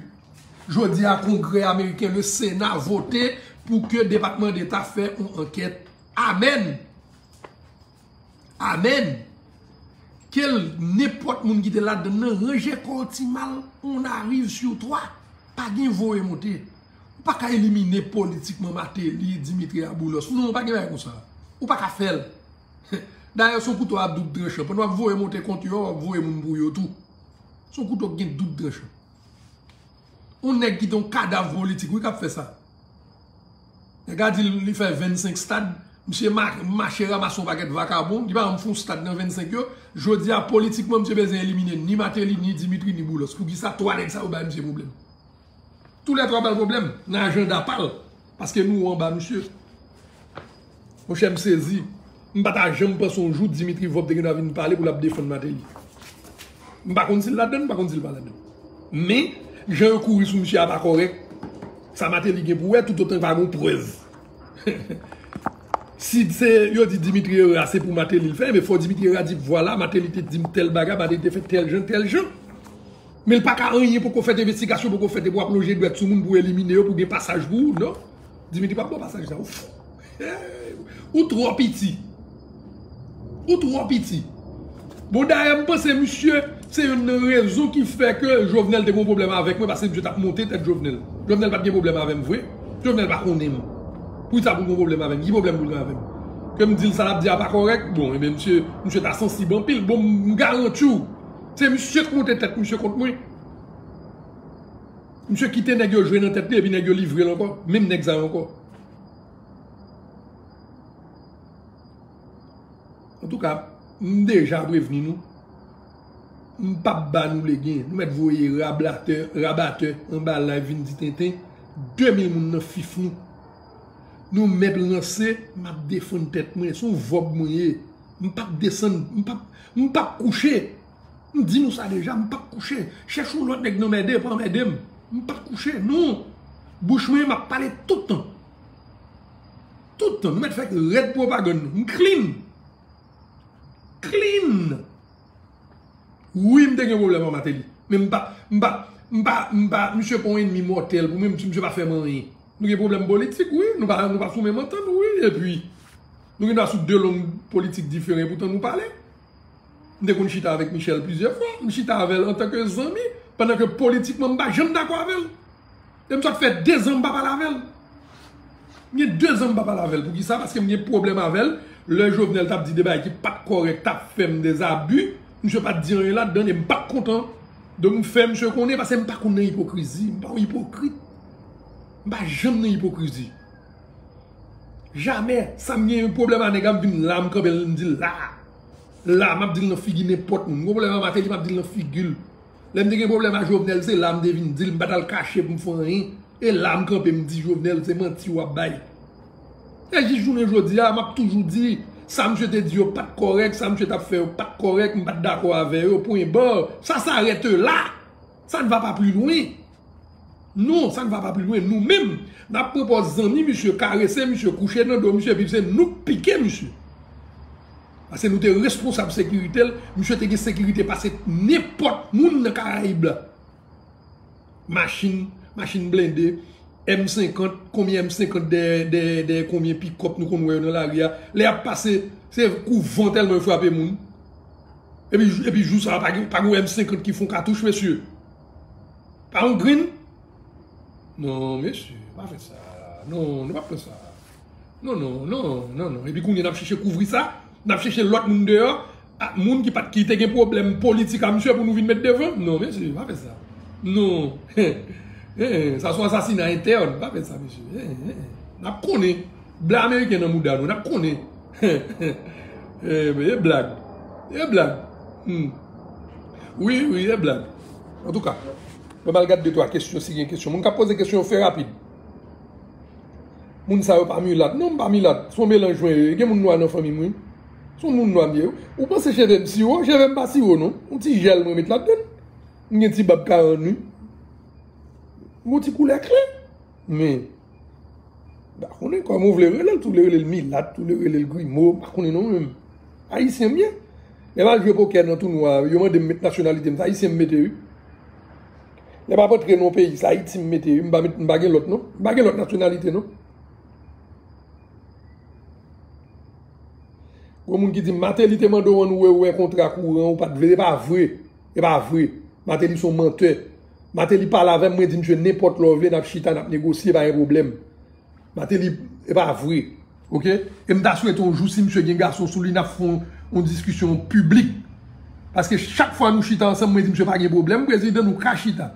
Jodi a, Kongrè Ameriken, le Sena, vote pou ke Depatman Deta fè yon ankèt. Amèn! Amèn! Ke l, nenpòt moun ki te ladann nan, ranje kò w ti mal, on arrive sur toi. Pa gen voye monte. Ou pa ka elimine politikman Martelly, Dimitri a Boulos. Non, pa gen bagay konsa. Ou pa ka fè l. Dayè, se yon kouto a doub tranchan. Pandan w ap voye monte kont yo, w ap voye moun pou yo tou. Se yon kouto ki gen doub tranchan. Yon nèg ki te yon kadav politik, wi, k ap fè sa. Nèg la di l, li fè vennsenk stad. Misye ma-, mache ranmase yon pakèt vakabon. Li pa janm fè yon stad nan vennsenk yo. Jodi a, politikman, misye bezwen elimine ni Martelly, ni Dimitri, ni Boulos. Poukisa twa nèg sa yo bay misye pwoblèm? Toulètwa ba l pwoblèm nan ajanda pa l. Paske nou anba misye. Monchè, m sezi. M pa ta janm panse yon jou Dimitri Vorbe te gen dwa vin pale pou l ap defann Martelly. M pa konn si l ladann, m pa konn si l pa ladann. Men, jan yo kouri sou misye a pa kòrèk. Sa Martelly gen pou wè, toutotan pa gen prèv. Si se, yo di Dimitri Herrera, se pou Martelly l fè, men fò Dimitri Herrera di, vwala, Martelly te di m tèl bagay, Martelly te fè tèl jan, tèl jan. Men l pa ka anyen poko fèt, envestigasyon poko fèt, epi w ap lonje dwèt sou moun pou elimine yo, pou gen pasaj pou ou, non. Dimitri p ap ba w pasaj sa, ou fou. Ou twò piti. Ou twò piti. Bon, dayè, m panse misye se youn nan rezon ki fè ke Jovenel te gen yon pwoblèm avèk mwen, paske misye t ap monte tèt Jovenel. Jovenel pa t gen pwoblèm avè m vre. Jovenel pa konnen m. Poukisa pou l gen yon pwoblèm avè m? Ki pwoblèm pou l gen avè m? Ke m di l sa l ap di a pa kòrèk? Bon, ebyen, misye, misye ta sansib anpil. Bon, m garanti w, se misye k monte tèt misye kont mwen. Misye kite nèg yo jwe nan tèt li, epi nèg yo livre l ankò. Menm nèg sa yo ankò. Antouka, m deja prevni nou. M p ap ba nou legen. Nou mèt voye rabatè, rabatè anba live vin di tenten. De mil moun nan fif nou. Nou mèt ranse, m ap defann tèt mwen. Se yon vòb mwen ye. M p ap desann, m p ap, m p ap kouche. M di nou sa deja, m p ap kouche. Chèche yon lòt nèg nan mède, pa anmède m. M p ap kouche, non. Bouch mwen, m ap pale tout tan. Tout tan. Nou mèt fè rèd pwopagann nou. M clean. Clean. Wi, m te gen pwoblèm ak Martelly. Men m pa, m pa, m pa, m pa, misye pa yon ènmi mòtèl pou mwen, misye pa fè m anyen. Nou gen pwoblèm politik, wi. Nou pa, nou pa sou menm antant, wi. Epi, nou gen dwa sou de long politik diferan, poutan nou pale. M te konn chita avèk Michel plizyè fwa. M chita avè l antanke zanmi, pandan ke politikman m pa janm dakò avè l. E m sot fè de zan m pa pale avè l. M gen de zan m pa pale avè l. Poukisa? Paske m gen pwoblèm avè l. Lè Jovenel t ap di de bagay ki pa t kòrèk, t ap fè m de zabi, misye pa t di anyen ladan e m pa t kontan. Donk m fè misye konnen, paske m pa konn nan ipokrizi. M pa yon ipokrit. M pa janm nan ipokrizi. Jamè. Sa m gen pwoblèm a nèg la, m vin la, m kanpe l, m di l la. La, m ap di l nan figi nenpòt moun. M gen pwoblèm a Martelly, m ap di l nan figi l. Lè m te gen pwoblèm a Jovenel, se la m te vin di l, m pa t al kache pou m fè anyen. E la m kanpe, m di Jovenel, se manti w ap bay. E jis jounen jodi a, m ap toujou di, sa misye te di yo pa t kòrèk, sa misye t ap fè yo pa t kòrèk, m pa t dakò avè yo, pwen ba. Ça s'arrête là. Ça ne va pas plus loin. Non, ça ne va pas plus loin. Nou menm, n ap pran pòz zanmi misye, karese misye, kouche nan do misye, epi se nou k pike misye. Paske nou te responsab sekirite l, misye te gen sekirite pase nenpòt moun nan Karayib la. Machin, machin blende, M senkant, konbyen M senkant dèyè, dèyè, dèyè konbyen pikòp nou konn wè yo nan lari a. Lè y ap pase, se kou van tèlman yo frape moun. Epi, epi jou sa a, pa gen, pa gen M senkant ki fon katouch, mesye. Pa yon grenn. Non, mesye, pa fè sa. Non, nou pa fè sa. Non, non, non, non, non. Epi kounye a n ap chèche kouvri sa. N ap chèche lòt moun deyò. Ak moun ki pa t, ki te gen pwoblèm politik a misye pou nou vin met devan. Non, mesye, pa fè sa. Non. Eh, sa se yon asasina entèn. Pa fè sa, mesye. Eh, eh, eh. N ap konnen. Blan ameriken nan mouda nou. N ap konnen. Eh, e blag. E blag. Hmm. Wi, wi, e blag. Antouka, mwen al gad de twa kesyon, si gen kesyon. Moun k ap poze kesyon yo, fè rapid. Moun sa yo pa milat. Non, m pa milat. Se yon melanj mwen ye. Gen moun nwa nan fanmi m, wi. Se yon moun nwa m ye. Ou panse cheve m siwo? Cheve m pa siwo, non. Yon ti jèl mwen met ladann. M gen ti bab karann, wi. M gon ti koulè klè. Men, m pa konnen kòman w vle rele l, tou vle rele l milat, tou vle rele l grimo, m pa konnen non menm. Ayisyen m ye. Lè m al jwe pokè nan tounwa, yo mande m met nasyonalite m, se ayisyen m mete, wi. Lè m ap antre nan yon peyi, se Ayiti m mete, wi. M pa met, m pa gen lòt non. M pa gen lòt nasyonalite non. Gon moun ki di m, Martelly te mande w ann wè, wè kontra kouran, ou pa t vle, e pa vre. E pa vre. Martelly se yon mantè. Martelly pale avè m, mwen di misye nenpòt lè w vle, n ap chita, n ap negosye, pa gen pwoblèm. Martelly, e pa vre. Oke? E m ta swete yon jou, si misye gen gason sou li, n ap fè yon, yon diskisyon piblik. Paske chak fwa nou chita ansanm, mwen di misye pa gen pwoblèm, prezidan, nou ka chita.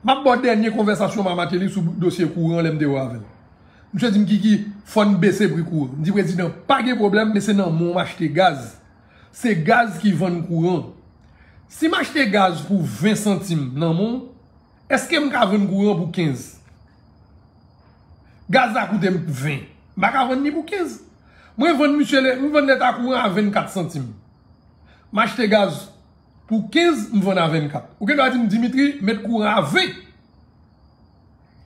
M ap ba w dènye konvèsasyon m ak Martelly sou dosye kouran lè m te wè avè l. Misye di m, Kiki, fò n bese pri kouran. M di, prezidan, pa gen pwoblèm, men se nan men w m achte gaz. Se gaz ki vann kouran. Si m achte gaz pou ven santim nan men w, èske m ka vann kouran pou kenz? Gaz la koute m ven. M pa ka vann li pou kenz. Mwen vann misye lè, m vann leta kouran a vennkat santim. M achte gaz pou kenz, m vann a vennkat. Ou gen dwa di m, Dimitri, met kouran a ven.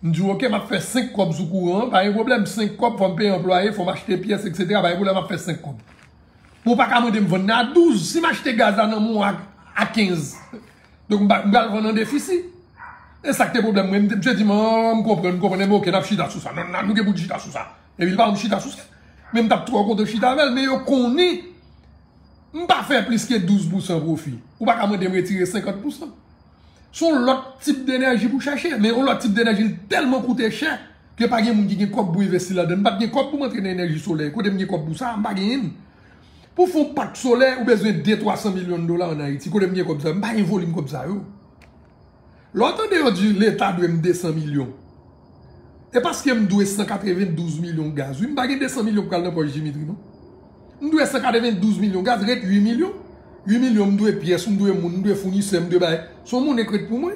M di w, oke, m ap fè senk kòb sou kouran an, pa gen pwoblèm, senk kòb, fò m peye anplwaye, fò m achte pyès, etsetera, pa gen pwoblèm, m ap fè senk kòb. Men w pa ka mande m vann nan a douz, si m achte gaz la nan men w a, a kenz. Donk, m pa, m pral vann an defisi. E sa k te pwoblèm mwen, m te, misye di m, an, m konprann, m konprann, enben oke, n ap chita sou sa. Non, non, nou gen pou n chita sou sa. Epi l pa ban m chita sou sa. Men m t ap twò kontan chita avè l, men yo konnen m pa fè plis ke douz pousan pwofi. Ou pa ka mande m retire senkant pousan. Se yon lòt tip denèji pou chache, men yon lòt tip denèji, li tèlman koute chè ke pa gen moun ki gen kòb pou envesti ladan. M pa t gen kòb pou m antre nan enèji solèy. Kote m gen kòb pou sa? M pa genyen l. Pou fè yon pak solè, ou bezwen de, twa san milyon dola ann Ayiti. Kote m gen kòb sa yo? M pa gen volim kòb sa yo. Lè w tande yo di Leta dwe m de san milyon, e paske m dwe san katrevendouz milyon gaz, wi, m pa gen de san milyon k pral nan pòch Dimitri, non. M dwe san katrevendouz milyon gaz, ret uit milyon. Uit milyon, m dwe pyès, m dwe moun, m dwe founisè, m dwe bagay. Se yon monnen k ret pou mwen.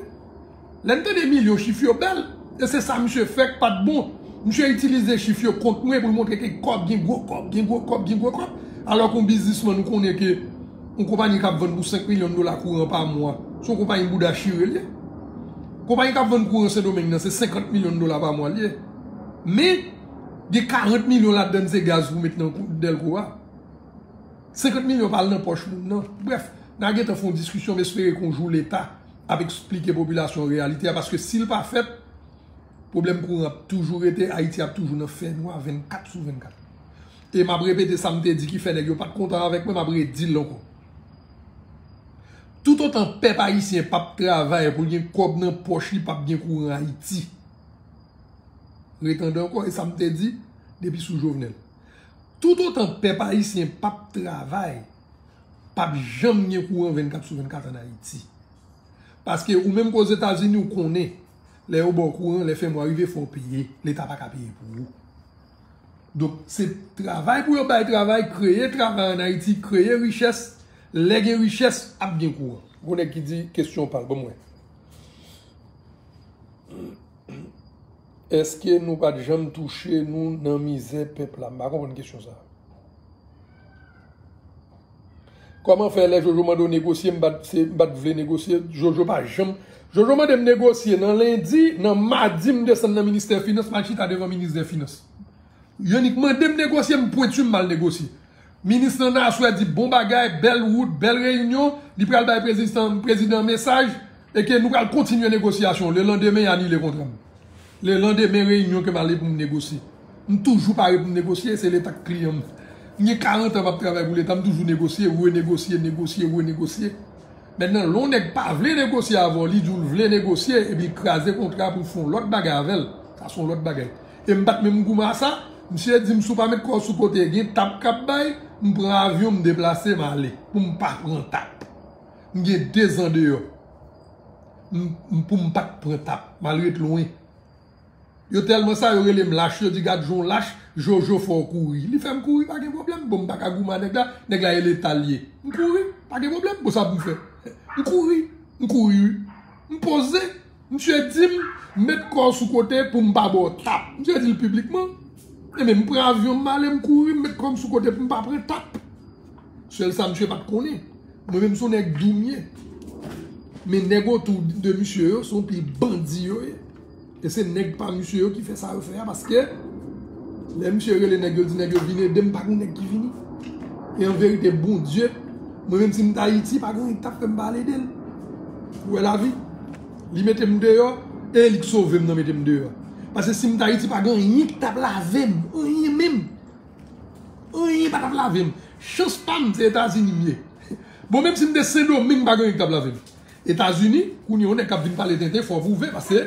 Lè n tande milyon, chif yo bèl. E se sa misye fè k pa t bon. Misye itilize chif yo kont mwen pou l montre ke kòb, gen gwo kòb, gen gwo kòb, gen gwo kòb. Alò ke yon biznismann, ou konnen ke yon konpayi k ap vann pou senk milyon dola kouran pa mwa, se yon konpayi bouda chire l ye. Konpayi k ap vann kouran Sendomeng nan, se senkant milyon dola pa mwa l ye. Men, gen karant milyon ladan se gaz pou met nan kou- Dèlko a. Senkant milyon pa al nan pòch moun nan. Brèf, n a gentan fè yon diskisyon, m espere ke yon jou Leta ap eksplike popilasyon an reyalite a, paske si l pa fèt, pwoblèm kouran ap toujou rete, Ayiti ap toujou nan fènwa vennkat sou vennkat. E m ap repete sa m te di ki fè nèg yo pa t kontan avèk mwen, m ap redi l ankò. Toutotan pèp ayisyen p ap travay pou l gen kòb nan pòch li, p ap gen kouran Ayiti. Retande ankò, e sa m te di depi sou Jovenel. Toutotan pèp ayisyen p ap travay, p ap janm gen kouran vennkat sou vennkat ann Ayiti. Paske ou menm k Ozetazini, ou konnen, lè yo ba w kouran, lè fen mwa rive, fò w peye. Leta pa ka peye pou ou. Donk, se travay pou yo bay travay, kreye travay ann Ayiti, kreye richès. Lè gen richès, ap gen kouran. Gon nèg ki di kesyon pa l, ban m wè. Èske nou pa t janm touche nou nan mizè pèp la? M pa konprann kesyon sa. Kòman fè lè Jojo mande w negosye, m pa t, se, m pa t vle negosye? Jojo pa janm. Jojo mande m negosye nan lendi, nan madi m desann nan ministè finans, m al chita devan minis dè finans. Yo annik mande m negosye, m pwenti m al negosye. Minis lan nan aswè di bon bagay, bèl wout, bèl reyinyon, li pral bay prezidan, prezidan mesaj, e ke nou pral kontinye negosyasyon. Lelandemen, y anile kontra m. Lelandemen reyinyon ke m ale pou m negosye. M toujou pare pou m negosye, se Leta k kliyan m. M gen karant an m ap travay pou Leta, m toujou negosye, renegosye, negosye, renegosye. Mentnan, lè yon nèg pa vle negosye avè w, li di w l vle negosye, epi l kraze kontra pou l fè yon lòt bagay avè l, sa se yon lòt bagay. E m pa t menm goumen a sa, misye di m si w pa met kò w sou kote, gen tap k ap bay, m pran avyon, m deplase, m ale, pou m pa pran tap. M gen de zan deyò. M, m, pou m pa t pran tap, m al ret lwen. Yo tèlman sa, yo rele m lach, yo di gad jan w lach, Jojo fè w kouri. Li fè m kouri, pa gen pwoblèm. Bon, m pa ka goumen a nèg la, nèg la e Leta l ye. M kouri, pa gen pwoblèm. Bon, sa pou m fè? M kouri, m kouri wi. M poze, misye di m, met kò w sou kote pou m pa ba w tap. Misye di l piblikman. Ebyen, m pran avyon, m ale, m kouri, m met kò m sou kote pou m pa pran tap. Sèl sa misye pa t konnen, mwen menm se yon nèg dou m ye. Men nèg otou de misye yo, se yon pil bandi yo ye. E se nèg pa misye yo ki fè sa yo fè a, paske lè misye rele nèg yo, l di nèg yo vin ede m, pa gen nèg ki vini. E an verite, Bondye, mwen menm si m t Ayiti, pa gen anyen ki t ap fè m pa al ede l. Ou wè lavi? Li mete m deyò, e li k sove m nan mete m deyò. Paske si m t Ayiti, pa gen anyen ki t ap lave m, anyen menm. Anyen pa t ap lave m. Chans pa m, se Etazini m ye. Bon, menm si m te Sendomeng, pa gen anyen ki t ap lave m. Etazini, kounye a, yon nèg k ap vin pale tenten, fò w pwouve, paske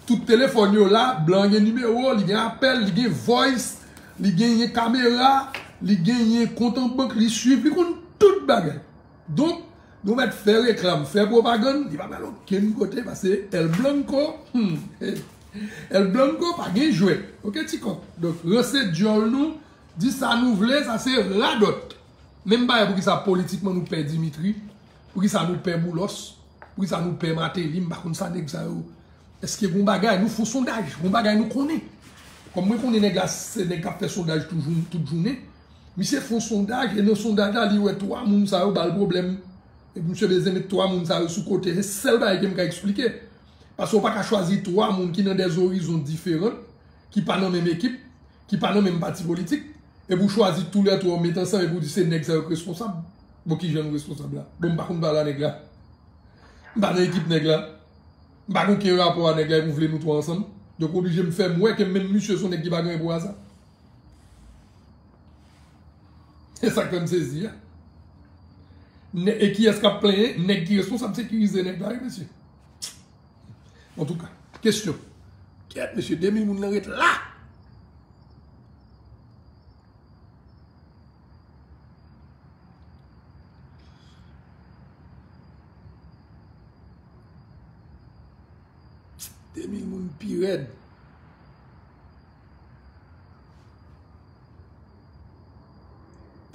tout telefòn yo la, blan gen nimewo, li gen apèl, li gen voice, li genyen kamera, li genyen kont an bank, li swiv, li konn tout bagay. Donk, nou mèt fè reklam, fè pwopagann, li pa pral okenn kote, paske El Blanco, hmm, El Blanco pa gen jwèt. Oke, ti kòk. Donk, ranse dyòl nou, di sa nou vle, sa se radòt. Menm bagay poukisa politikman nou pè Dimitri, poukisa nou pè Boulos, poukisa nou pè Martelly, m pa konn sa nèg sa yo. Èske gon bagay, nou fè yon sondaj, gon bagay nou konnen. Kòm mwen konnen nèg la, se nèg k ap fè sondaj tout jou-, tout jounen. Misye fè yon sondaj, e nan sondaj la, li wè twa moun sa yo ba l pwoblèm. Epi misye bezwen met twa moun sa yo sou kote. Se sèl bagay ke m ka eksplike. Paske w pa ka chwazi twa moun ki nan de zorizon diferan, ki pa nan menm ekip, ki pa nan menm pati politik, epi w chwazi toulètwa w met ansanm epi w di se nèg sa yo k responsab. Bon, kijan nou responsab la? Bon, m pa konn pale a nèg la. M pa nan ekip nèg la. M pa gen okenn rapò a nèg la epi w vle nou twa ansanm. Donk, w oblije m fè m wè ke menm misye se yon nèg ki pa gen rapò a sa. E sa k fè m sezi a. Nè-, e kiyès k ap plenyen? Nèg ki responsab sekirize nèg la, wi, mesye. Antouka, kesyon. Kèt, mesye, de mil moun nan ret la! De mil moun pi rèd.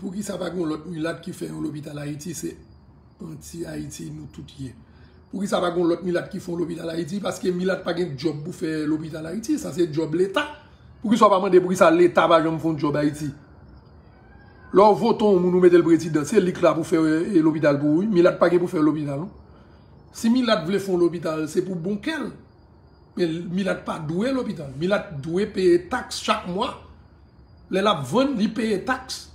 Poukisa pa gen yon lòt milat ki fè yon lopital Ayiti? Se anti-Ayiti nou tout ye. Poukisa pa gen yon lòt milat ki fè yon lopital Ayiti? Paske milat pa gen djòb pou fè lopital Ayiti. Sa se djòb Leta. Poukisa w pa mande poukisa Leta pa janm fè yon djòb Ayiti? Lè w vote yon moun, ou mete l prezidan, se li k la pou fè, e, lopital pou ou, wi. Milat pa gen pou fè lopital, non. Si milat vle fè yon lopital, se pou bon kè l. Men milat pa dwe lopital. Milat dwe peye taks chak mwa. Lè l ap vann, li peye taks.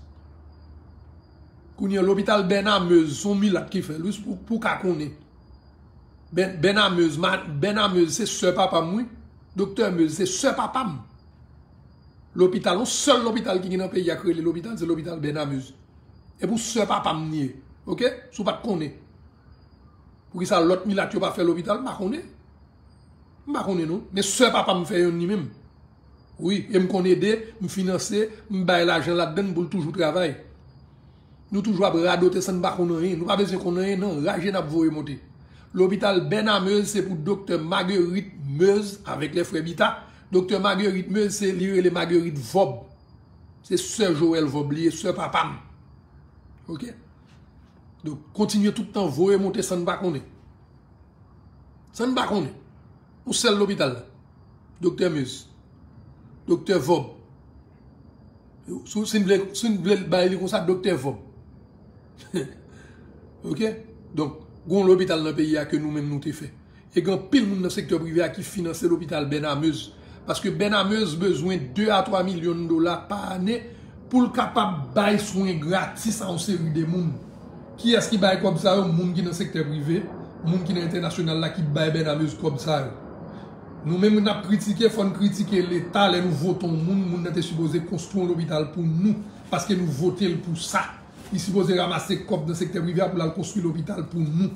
Kounye a, lopital Bèna Mez, se yon milat ki fè l, wi, pou, pou w ka konnen. Bèna Mez, Bèna Mez, se sè papa m, wi. Doktè Mez, se sè papa m. Lopital, yon sèl lopital ki gen nan peyi a k rele lopital, se lopital Bèna Mez. E pou sè papa m li ye. Oke? Si w pa t konnen. Poukisa lòt milat yo pa fè lopital? M pa konnen. M pa konnen non. Men sè papa m fè yonn li menm. Wi, e m konn ede, m finanse, m bay lajan ladann pou l toujou travay. Nou toujou ap radote san n pa konn anyen. Nou pa bezwen konn anyen, non. Raje n ap voye monte. Lopital Bèna Mez, se pou doktè Marguerite Mez avèk lè frè Bita. Doktè Marguerite Mez, se li rele Marguerite Vòb. Se sè Joel Vòb li ye, sè papa m. Oke? Donk, kontinye tout tan voye monte san n pa konnen. San n pa konnen. Yon sèl lopital la. Doktè Mez. Doktè Vòb. Si, si n vle, si n vle bay li konsa, Doktè Vòb. Oke? Donk, gon lopital nan peyi a ke nou menm nou te fè. E gen anpil moun nan sektè prive a ki finanse lopital Bèna Mez. Paske Bèna Mez bezwen de a twa milyon dola pa ane pou l kapab bay swen gratis a yon seri de moun. Kiyès ki bay kòb sa yo? Moun ki nan sektè prive, moun ki nan entènasyonal la ki bay Bèna Mez kòb sa yo. Nou menm n ap kritike, fò n kritike Leta lè nou vote yon moun, moun nan te sipoze konstwi yon lopital pou nou, paske nou vote l pou sa. Li sipoze ranmase kòb nan sektè prive a pou l al konstwi lopital pou nou.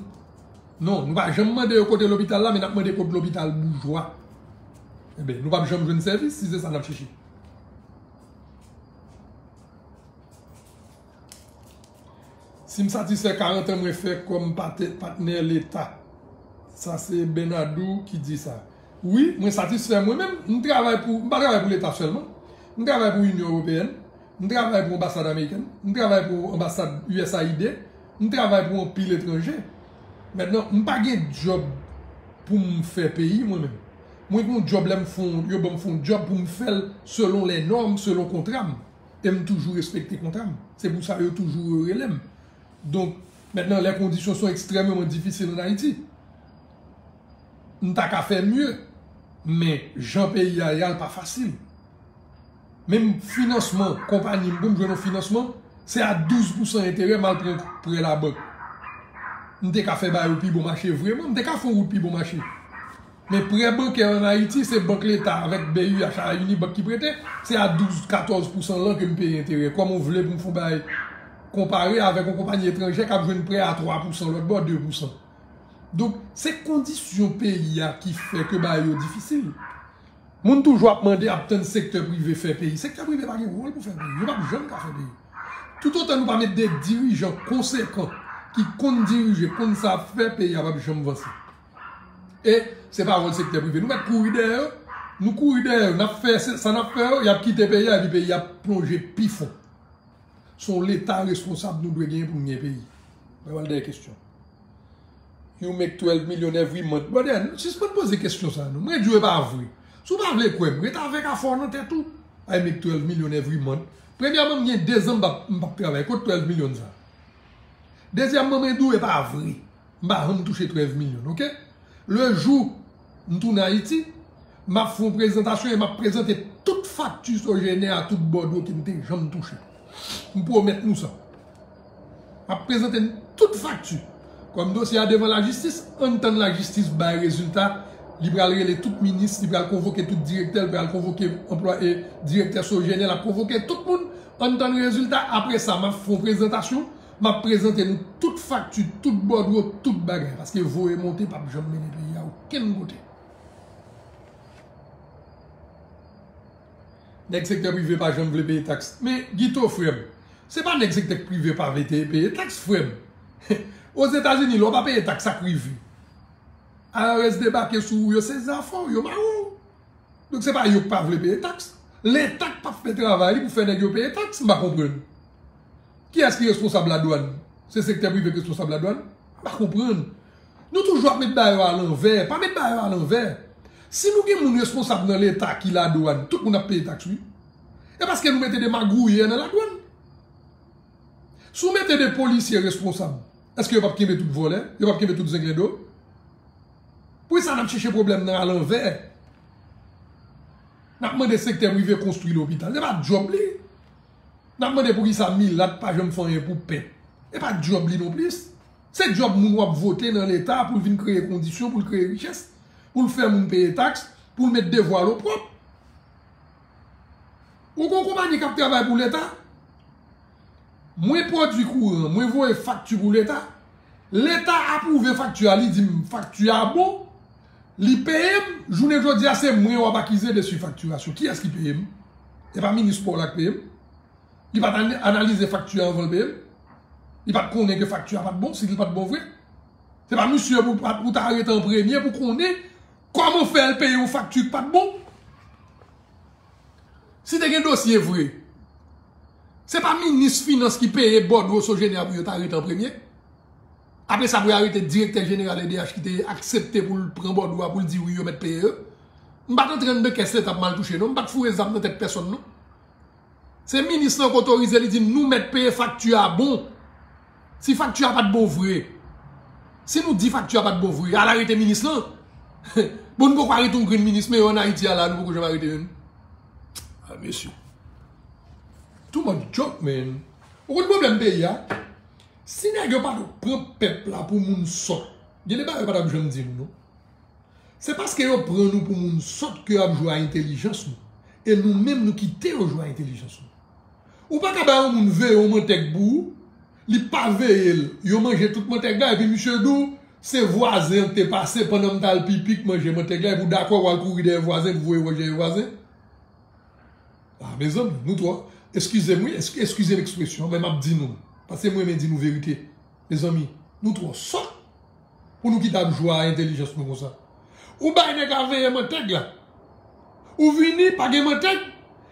Non, nou pa janm mande yo kote lopital la, men n ap mande kote lopital boujwa. Enben, nou p ap janm jwenn sèvis si se sa n ap chèche. Si m satisfè karant an mwen fè kòm patè-, patnè Leta, sa se Bernadou ki di sa. Wi, mwen satisfè mwen menm. M travay pou, m pa travay pou Leta sèlman. M travay pou Inyon Ewopeyèn. M travay pou anbasad amerikèn. M travay pou anbasad U S A I D. M travay pou anpil etranje. Mentnan, m pa gen djòb pou m fè peyi mwen menm. Mwen gen yon djòb lè m fè yon, yo ban m fè yon djòb pou m fè l selon lè nòm, selon kontra m. E m toujou respekte kontra m. Se pou sa yo toujou rele m. Donk, mentnan, les conditions sont extrêmement difficiles en Haïti. M ta ka fè mye, men jan peyi a ye a, l pa fasil. Menm finansman konpayi m, pou m jwenn yon finansman, se a douz pousan enterè m al pran prè labank. M te ka fè ba yo pi bon mache vreman, m te ka fè yon wout pi bon mache. Men prè bankè an Ayiti, se Bank Leta avèk B U H a Unibank ki prete, se a douz, katòz pousan lan ke m peye enterè. Kòman w vle pou m fè yon bagay konpare avèk yon konpayi etranjè k ap jwenn prè a twa pousan lòt bò, de pousan? Donk, se kondisyon peyi a ki fè ke bagay yo difisil. Moun toujou ap mande, ap tann sektè prive fè peyi. Sektè prive pa gen wòl pou fè peyi. Yo p ap janm ka fè peyi. Toutotan nou pa met de dirijan konsekan ki konn dirije, konn sa ap fè, peyi a p ap janm vanse. E se pa wòl sektè prive. Nou mèt kouri dèyè yo. Nou kouri dèyè yo. N ap fè se, sa n ap fè yo, y ap kite peyi a, epi peyi a ap plonje pi fon. Se yon Leta responsab nou dwe genyen pou n gen peyi. Mwen pral dèyè kesyon. You make twelve million every month. Brother, sispann poze kesyon sa non. Mwen di w e pa vre. Si w pa vle kwè m, ret avèk afè w nan tèt ou. I make twelve million every month. Premyèman, m gen de zan m p ap, m p ap travay. Kot twelve million sa? Dezyèmman, mwen di w e pa vre. M pa janm touche twelve million, oke? Le jou m tounen Ayiti, m ap fè yon prezantasyon e m ap prezante tout fakti Sogener a tout bòdwo ke m te janm touche. M pwomèt nou sa. M ap prezante n tout fakti. Kòm dosye a devan lajistis, ann tann lajistis bay rezilta. Li pral rele tout minis, li pral konvoke tout direktè, li pral konvoke anplwaye, direktè Sogener, l ap konvoke tout moun. Ann tann rezilta. Apre sa, m ap fè yon prezantasyon. M ap prezante nou tout fakti, tout bòdwo, tout bagay. Paske voye monte p ap janm mennen peyi a okenn kote. Nèg sektè prive pa janm vle peye taks. Men, Guito, frè m, se pa nèg sektè prive pa vle te-, peye taks, frè m. Ozetazini, lè w pa peye taks, sa k rive? I R S debake sou ou, yo sezi afè w, yo mare w. Donk, se pa yo k pa vle peye taks. Leta k p ap fè travay li pou fè nèg yo peye taks, m pa konprann. Kiyès ki responsab ladwàn? Se sektè prive k responsab ladwàn? M pa konprann. Nou toujou ap met bagay yo alanvè. Pa met bagay yo alanvè. Si nou gen moun responsab nan Leta ki ladwàn, tout moun ap peye taks, wi. E paske nou mete de magouyè nan ladwàn. Si w mete de polisye responsab, èske yo p ap kenbe tout vòlè? Yo p ap kenbe tout zenglendo? Poukisa n ap chèche pwoblèm nan alanvè? N ap mande sektè prive konstwi lopital. Se pa djòb li. N ap mande poukisa milat pa janm fè anyen pou pèp. E pa djòb li non plis. Se djòb moun w ap vote nan Leta pou l vin kreye kondisyon, pou l kreye richès, pou l fè moun peye taks, pou l met devwa l opwòp. Ou gen yon konpayi k ap travay pou Leta? Mwen pwodui kouran, mwen voye fakti pou Leta. Leta apwouve fakti a, li di m fakti a bon, li peye m. Jounen jodi a, se mwen w ap akize de sifaktirasyon. Kiyès ki peye m? E pa minis pa w la k peye m? Li pa t an-, analize fakti a anvan l peye l? Li pa t konnen ke fakti a pa t bon, si li pa t bon vre? Se pa misye pou, pou ta rete an premye pou konnen kòman fè l peye yon fakti ki pa t bon? Si te gen dosye vre, se pa minis finans ki peye bòdwo Sogener pou yo ta rete an premye? Apre sa, pou yo arete direktè jeneral E D H ki te aksepte pou l pran bòdwo a, pou l di wi, yo mèt peye yo. M pa t antre anndan kès Leta pou m al touche, non. M pa t foure zam nan tèt pèsonn, non. Se minis lan k otorize, li di nou mèt peye fakti a bon. Si fakti a pa t bon vre, si nou di fakti a pa t bon vre, al arete minis lan. Bon, nou poko arete yon grenn minis, men yo ann Ayiti a la, nou poko janm arete youn. Ah, mesye. Too much joke, man. Ou konn pwoblèm peyi a? Si nèg yo pa t pran pèp la pou moun sòt, gen de bagay yo pa t ap janm di nou, non. Se paske yo pran nou pou moun sòt ke yo ap jwe a entèlijans nou. E nou menm nou kite yo jwe a entèlijans nou. Ou pa ka bay yon moun veye yon mantèg pou ou, li pa veye l, yo manje tout mantèg la, epi misye di w, se vwazen an k te pase pandan m t al pipi k manje mantèg la, epi w dakò w al kouri dèyè vwazen pou voye wòch dèyè vwazen. Ah, mezanmi, nou twò, eskize m wi, esk-, eskize m ekspresyon, men m ap di nou, paske mwen renmen di nou verite. Mezanmi, nou twò sòt pou nou kite ap jwe a entèlijans nou konsa. Ou bay nèg la veye mantèg la. Ou vini, pa gen mantèg.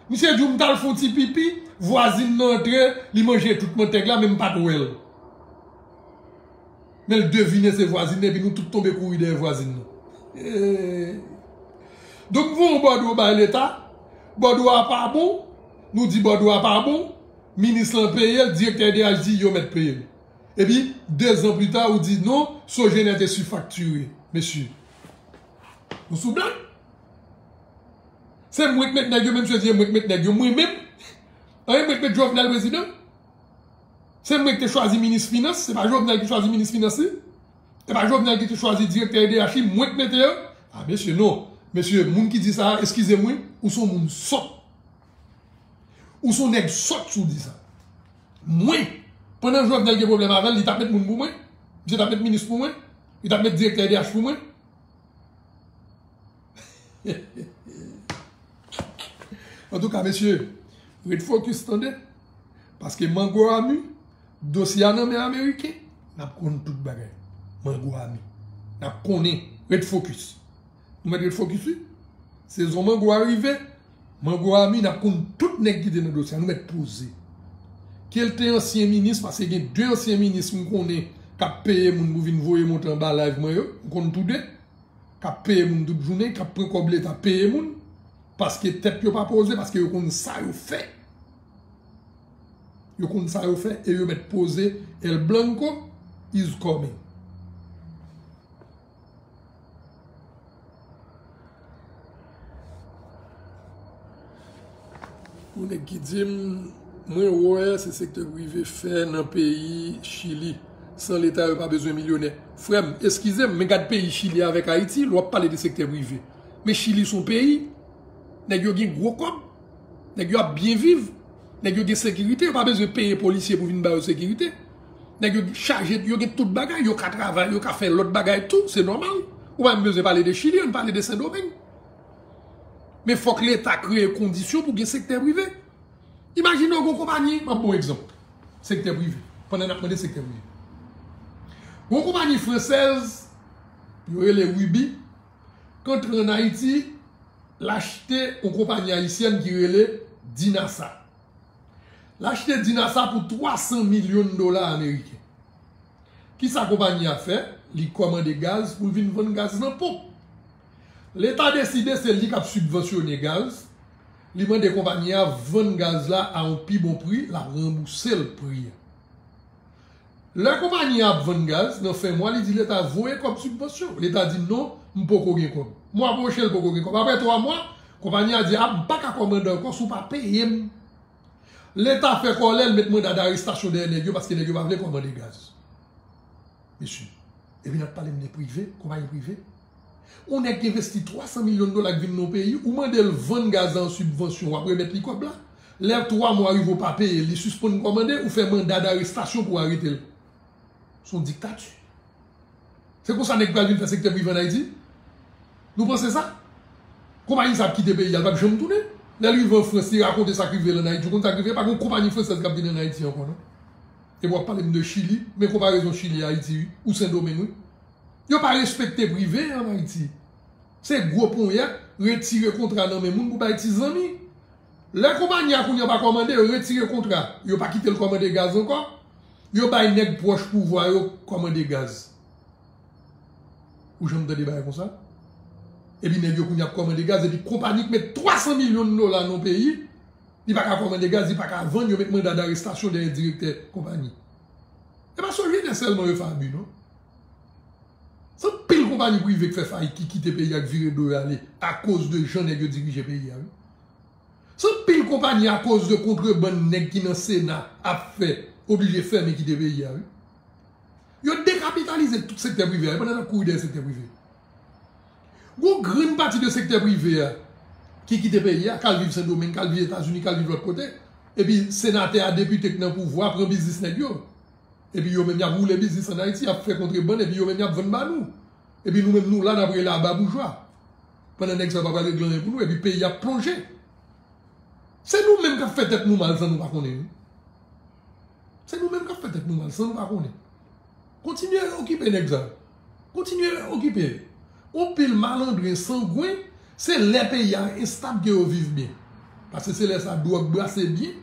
Misye di w m t al fè yon ti pipi, vwazin nan antre, li manje tout mantèg la, men m pa t wè l. Men l devine se vwazin nan, epi nou tout tonbe kouri dèyè vwazin nan. Eh. Donk, voye yon bòdwo bay Leta, bòdwo a pa bon, nou di bòdwo a pa bon, minis lan peye l, direktè E D H di yo mèt peye l. Epi, dezan pli ta, ou di non, Sogener te sifaktire. Mesye, nou sou blag? Se mwen k met nèg yo, men misye di e mwen k met nèg yo. Mwen menm? An, e mwen k met Jovenel prezidan? Se mwen ki te chwazi minis finans, se pa Jovenel ki chwazi minis finans li? E pa Jovenel ki te chwazi direktè E D H li, mwen ki mete yo? Ah, mesye, non. Mesye, moun ki di sa a, eskize m wi, ou se yon moun sòt. Ou se yon nèg sòt si w di sa. Mwen, pandan Jovenel gen pwoblèm avè l, li t ap met moun pou mwen? Misye t ap met minis pou mwen? Li t ap met direktè E D H pou mwen? Antouka, mesye, ret fokis, tande. Paske Mango Ami, dosye a nan men Ameriken, n ap konn tout bagay. Mango Ami, n ap konnen, ret fokis. Nou mèt ret fokis, wi. Sezon mango a rive, Mango Ami, n ap konn tout nèg ki te nan dosye a, nou mèt poze. Ke l te ansyen minis, paske gen de ansyen minis m konnen k ap peye moun pou vin voye monte anba live mwen yo, m konn tou de. K ap peye moun tout jounen, k ap pran kòb Leta peye moun, paske tèt yo pa poze, paske yo konn sa yo fè. Yo konn sa yo fè e yo mèt poze. El Blanco is coming. Yon nèg ki di m, mwen wè se sektè prive fè nan peyi Chili. San Leta yo pa bezwen milyonè. Frè m, eskize m, men gad peyi Chili avèk Ayiti, lè w ap pale de sektè prive. Men Chili se yon peyi, nèg yo gen gwo kòb, nèg yo ap byen viv, nèg yo gen sekirite, yo pa bezwen peye polisye pou vin ba yo sekirite. Nèg yo chaje, yo gen tout bagay, yo ka travay, yo ka fè lòt bagay tou, se nòmal. Ou pa menm bezwen pale de Chili, ann pale de Sendomeng. Men fòk Leta kreye kondisyon pou gen sektè prive. Imajine w gon konpayi, m ap ba w egzanp, sektè prive, pandan n ap mande sektè prive. Gon konpayi fransèz, yo rele Ruby, k antre ann Ayiti, l achte yon konpayi ayisyèn ki rele Dinasa. L achte Dinasa pou twa san milyon dola ameriken. Kisa konpayi a fè? Li kòmande gaz pou l vin vann gaz nan ponp. Leta deside se li k ap sibvansyone gaz. Li mande konpayi a vann gaz la a yon pi bon pri, l ap ranbouse l pri a. Lè konpayi a ap vann gaz, nan fen mwa, li di Leta voye kòb sibvansyon. Leta di non, m poko gen kòb. Mwa pwochen, l poko gen kòb. Apre twa mwa, konpayi a di a, m pa ka kòmande ankò si w pa peye m. Leta fè kòlè, l met manda darestasyon dèyè nèg yo paske nèg yo pa vle kòmande gaz. Mesye, epi n ap pale m de prive, konpayi prive. Yon nèg ki envesti twa san milyon dola k vin nan yon peyi, ou mande l vann gaz la an sibvansyon, w ap remèt li kòb la. Lè twa mwa rive ou pa peye l, li sispann kòmande, ou fè manda darestasyon pou w arete l. Se yon diktati. Se konsa nèg pral vin fè sektè prive ann Ayiti? Nou panse sa? Konpayi sa ap kite peyi a, l p ap janm tounen. Lè l rive an Frans, li rakonte sa k rive l ann Ayiti. Ou konn sa k rive? Pa gen yon konpayi fransèz k ap vin ann Ayiti ankò, non. Epi w ap pale m de Chili, men konparezon Chili, Ayiti, wi, ou Sendomeng, wi. Yo pa respekte prive an Ayiti. Se gwo ponyèt, retire kontra nan men moun pou bay ti zanmi. Lè konpayi a kounye a pa kòmande, yo retire kontra. Yo pa kite l kòmande gaz ankò. Yo bay nèg pwòch pouvwa yo kòmande gaz. Ou janm tande bagay konsa? Epi nèg yo kounye a ap kòmande gaz, epi konpayi k met twa san milyon dola nan peyi, li pa ka kòmande gaz, li pa ka vann, yo met manda darestasyon dèyè direktè konpayi. E pa Sogener sèlman yo fè abi, non. Se anpil konpayi prive k fè fayit, ki kite peyi a, k vire do yo ale, akoz de jan nèg yo dirije peyi a, wi. Se anpil konpayi, akoz de kontrebann nèg ki nan Sena ap fè, oblije fèmen kite peyi a, wi. Yo dekapitalize tout sektè prive a, e pandan n ap kouri dèyè sektè prive. Gon grenn pati de sektè prive a ki kite peyi a, k al viv Sendomeng, k al viv Etazini, k al viv lòt kote. Epi senatè a, depite k nan pouvwa a pran biznis nèg yo. Epi yo menm y ap woule biznis ann Ayiti, y ap fè kontrebann, epi yo menm y ap vann ba nou. Epi nou menm nou la, n ap rele aba boujwa. Pandan nèg sa yo pa pral regle anyen pou nou, epi peyi a ap plonje. Se nou menm k ap fè tèt nou mal san nou pa konnen, wi. Se nou menm k ap fè tèt nou mal san nou pa konnen. Kontinye okipe nèg sa. Kontinye okipe. Yon pil malandren sangwen, se lè peyi a enstab ke yo viv byen. Paske se lè sa dwòg brase byen,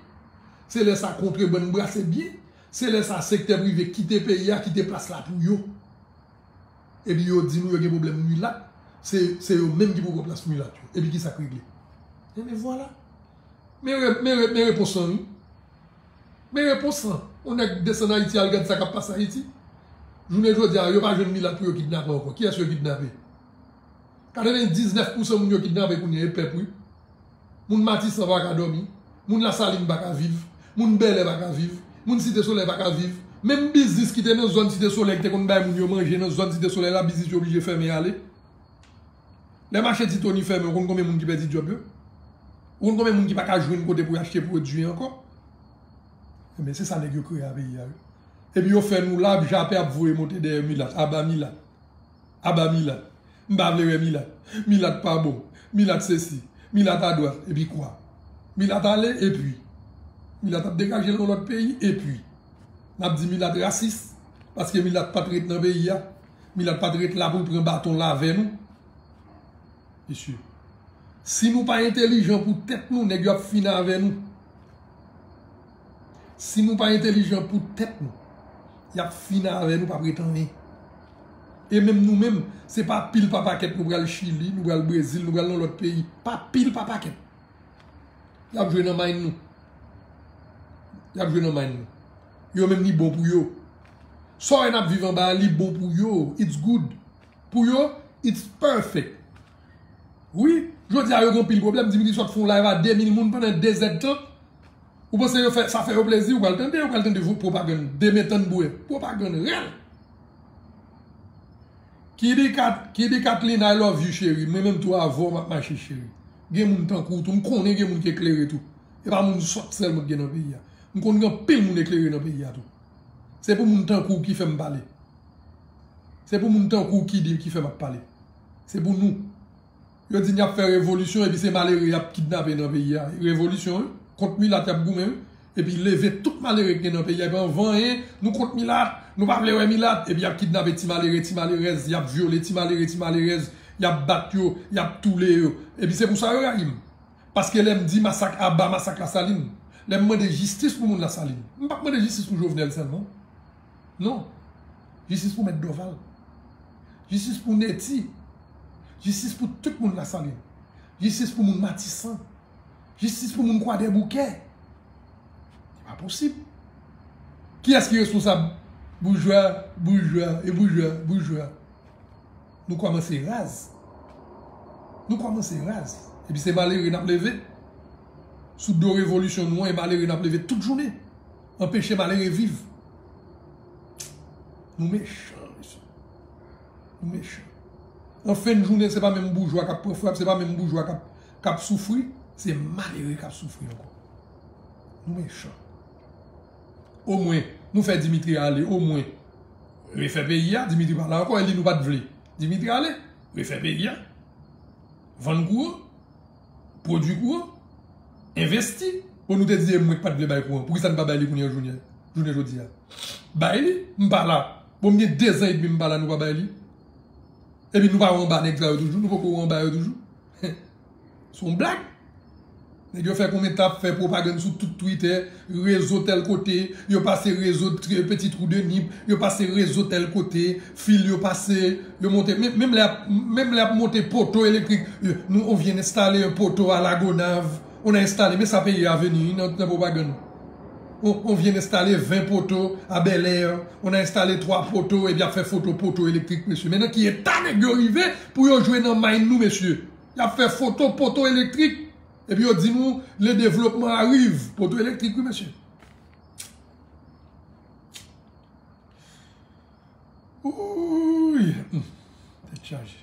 se lè sa kontrebann brase byen, se lè sa sektè prive kite peyi a, kite plas la pou yo. Epi yo di nou yo gen pwoblèm milat, se, se yo menm ki pou pran plas milat yo. Epi kisa k regle? Enben vwala. Men re-, men re-, men repons lan, wi. Men repons lan. Yon nèg desann Ayiti al gad sa k ap pase Ayiti. Jounen jodi a, yo pa jwenn milat pou yo kidnape ankò. Kiyès yo kidnape? Katrevendiznèf pousan moun yo kidnape kounye a e pèp, wi. Moun Matisan pa ka dòmi. Moun Lasalin pa ka viv. Moun Bèlè pa ka viv. Moun Site Solèy pa ka viv. Menm biznis ki te nan zòn Site Solèy ki te konn bay moun yo manje nan zòn Site Solèy la, biznis yo oblije fèmen ale. Lè mache Ti Toni fèmen, ou konn konbyen moun ki pèdi djòb yo? Ou konn konbyen moun ki pa ka jwenn kote pou y achte pwodui ankò? Enben, se sa nèg yo kreye a peyi a, wi. Epi yo fè nou la, ap jape, ap voye monte dèyè milat, aba milat. Aba milat. M pa vle wè milat. Milat pa bon. Milat sesi. Milat adwat. Epi kwa? Milat ale, epi? Milat ap degaje l nan lòt peyi, epi? N ap di milat rasis, paske milat pa t ret nan peyi a. Milat pa t ret la pou l pran baton l avè nou. Mesye, si nou pa entelijan pou tèt nou, nèg yo ap fin avè nou. Si nou pa entelijan pou tèt nou, y ap fin avè nou, p ap ret anyen. E menm nou menm, se pa pil pa pakèt nou pral Chili, nou pral Brezil, nou pral nan lòt peyi. Pa pil pa pakèt. Y ap jwe nan mind nou. Y ap jwe nan mind nou. Yo menm li bon pou yo. Sa w wè n ap viv anba a, li bon pou yo. It's good. Pou yo, it's perfect. Wi, jodi a yo gen anpil pwoblèm. Dimitri sot fè yon live a de mil moun pandan de zèdtan. Ou panse yo fè, sa fè yo plezi? Ou pral tande, ou pral tande vo-, pwopagann. Demen tann bwè. Pwopagann rèl. Kidi Kat-, Kidi Katlin, I love you, cheri. Mwen menm tou avè w m ap mache, cheri. Gen moun tankou w tou. M konnen gen moun ki eklere tou. E pa moun sòt sèlman ki gen nan peyi a. M konn gen anpil moun eklere nan peyi a tou. Se pou moun tankou w ki fè m pale. Se pou moun tankou w ki di, ki fè m ap pale. Se pou nou. Yo di n y ap fè revolisyon epi se malere y ap kidnape nan peyi a. Revolisyon, wi. Kont milat y ap goumen, wi. Epi leve tout malere ki gen nan peyi a. Epi anvan anyen, nou kont milat, nou pa vle wè milat. Epi y ap kidnape ti malere, ti malerèz, y ap vyole ti malere, ti malerèz, y ap bat yo, y ap toule yo. Epi se pou sa yo rayi m. Paske lè m di masak aba, masak Lasalin, lè m mande jistis pou moun Lasalin, m p ap mande jistis pou Jovenel sèlman. Non. Jistis pou Mèt Dorval. Jistis pou Netty. Jistis pou tout moun Lasalin. Jistis pou moun Matisan. Jistis pou moun Kwadèboukè. Se pa posib. Kiyès ki responsab Boujwa, boujwa, e boujwa, boujwa. Nou kòmanse raz. Nou kòmanse raz. Epi se malere n ap leve. Sou do revolisyon nou an, e malere n ap leve tout jounen. Anpeche malere viv. Nou mechan, mesye. Nou mechan. An fen de jounen, se pa menm boujwa k ap pran frap, se pa menm boujwa k ap, k ap soufri, se malere k ap soufri ankò. Nou mechan. Omwen, nou fè Dimitri ale, omwen. Refè peyi a, Dimitri pa la ankò, e li nou pa t vle. Dimitri ale, refè peyi a. Vann kouran, pwodui kouran, envesti. Bon, nou te di e mwen k pa t vle bay kouran. Poukisa n pa bay li kounye a jounen, jounen jodi a? Bay li, m pa la. Bon, m gen de zan edmi m pa la, nou pa bay li. Epi nou pa wè anba nèg sa yo toujou, nou poko wè anba yo toujou. Se yon blag. Nèg yo fè konbyen tan ap fè pwopagann sou tout Twitter, rezo tèl kote, yo pase rezo T-, Petit Trou de Nip, yo pase rezo tèl kote, fil yo pase, yo monte, men-, menm lè ap, menm lè ap monte poto elektrik, yo, nous, on vient installer un poteau à La Gonâve, on a installé, men sa peyi a vini, wi, nan, nan pwopagann. On, on vient installer vingt poteaux à Bel Air, on a installé trois poteaux, epi ap fè foto poto elektrik, mesye. Men nan ki eta nèg yo rive pou yo jwe nan mind nou, mesye? Y ap fè foto poto elektrik. Epi yo di nou, le développement arrive. Poto elektrik, wi, mesye. Ouy, hmm, tèt chaje.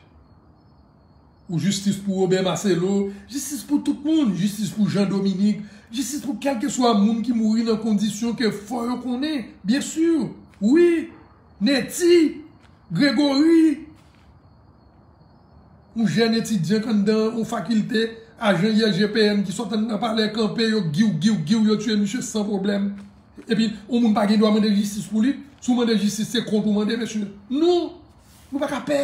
Ou jistis pou Robert Marcelo, jistis pou tout moun, jistis pou Jean Dominique, jistis pou kèlkeswa moun ki mouri nan kondisyon ke fò yo konnen, byen si, wi, Netty, Gregory, yon jèn etidyan k anndan yon fakilte, ajan I L G P N ki sot anndan palè kanpe, yo giw, giw, giw, yo tiye misye san pwoblèm. Epi, yon moun pa gen dwa mande jistis pou li. Si w mande jistis, se kont ou mande, mesye. Non! Nou pa ka pè.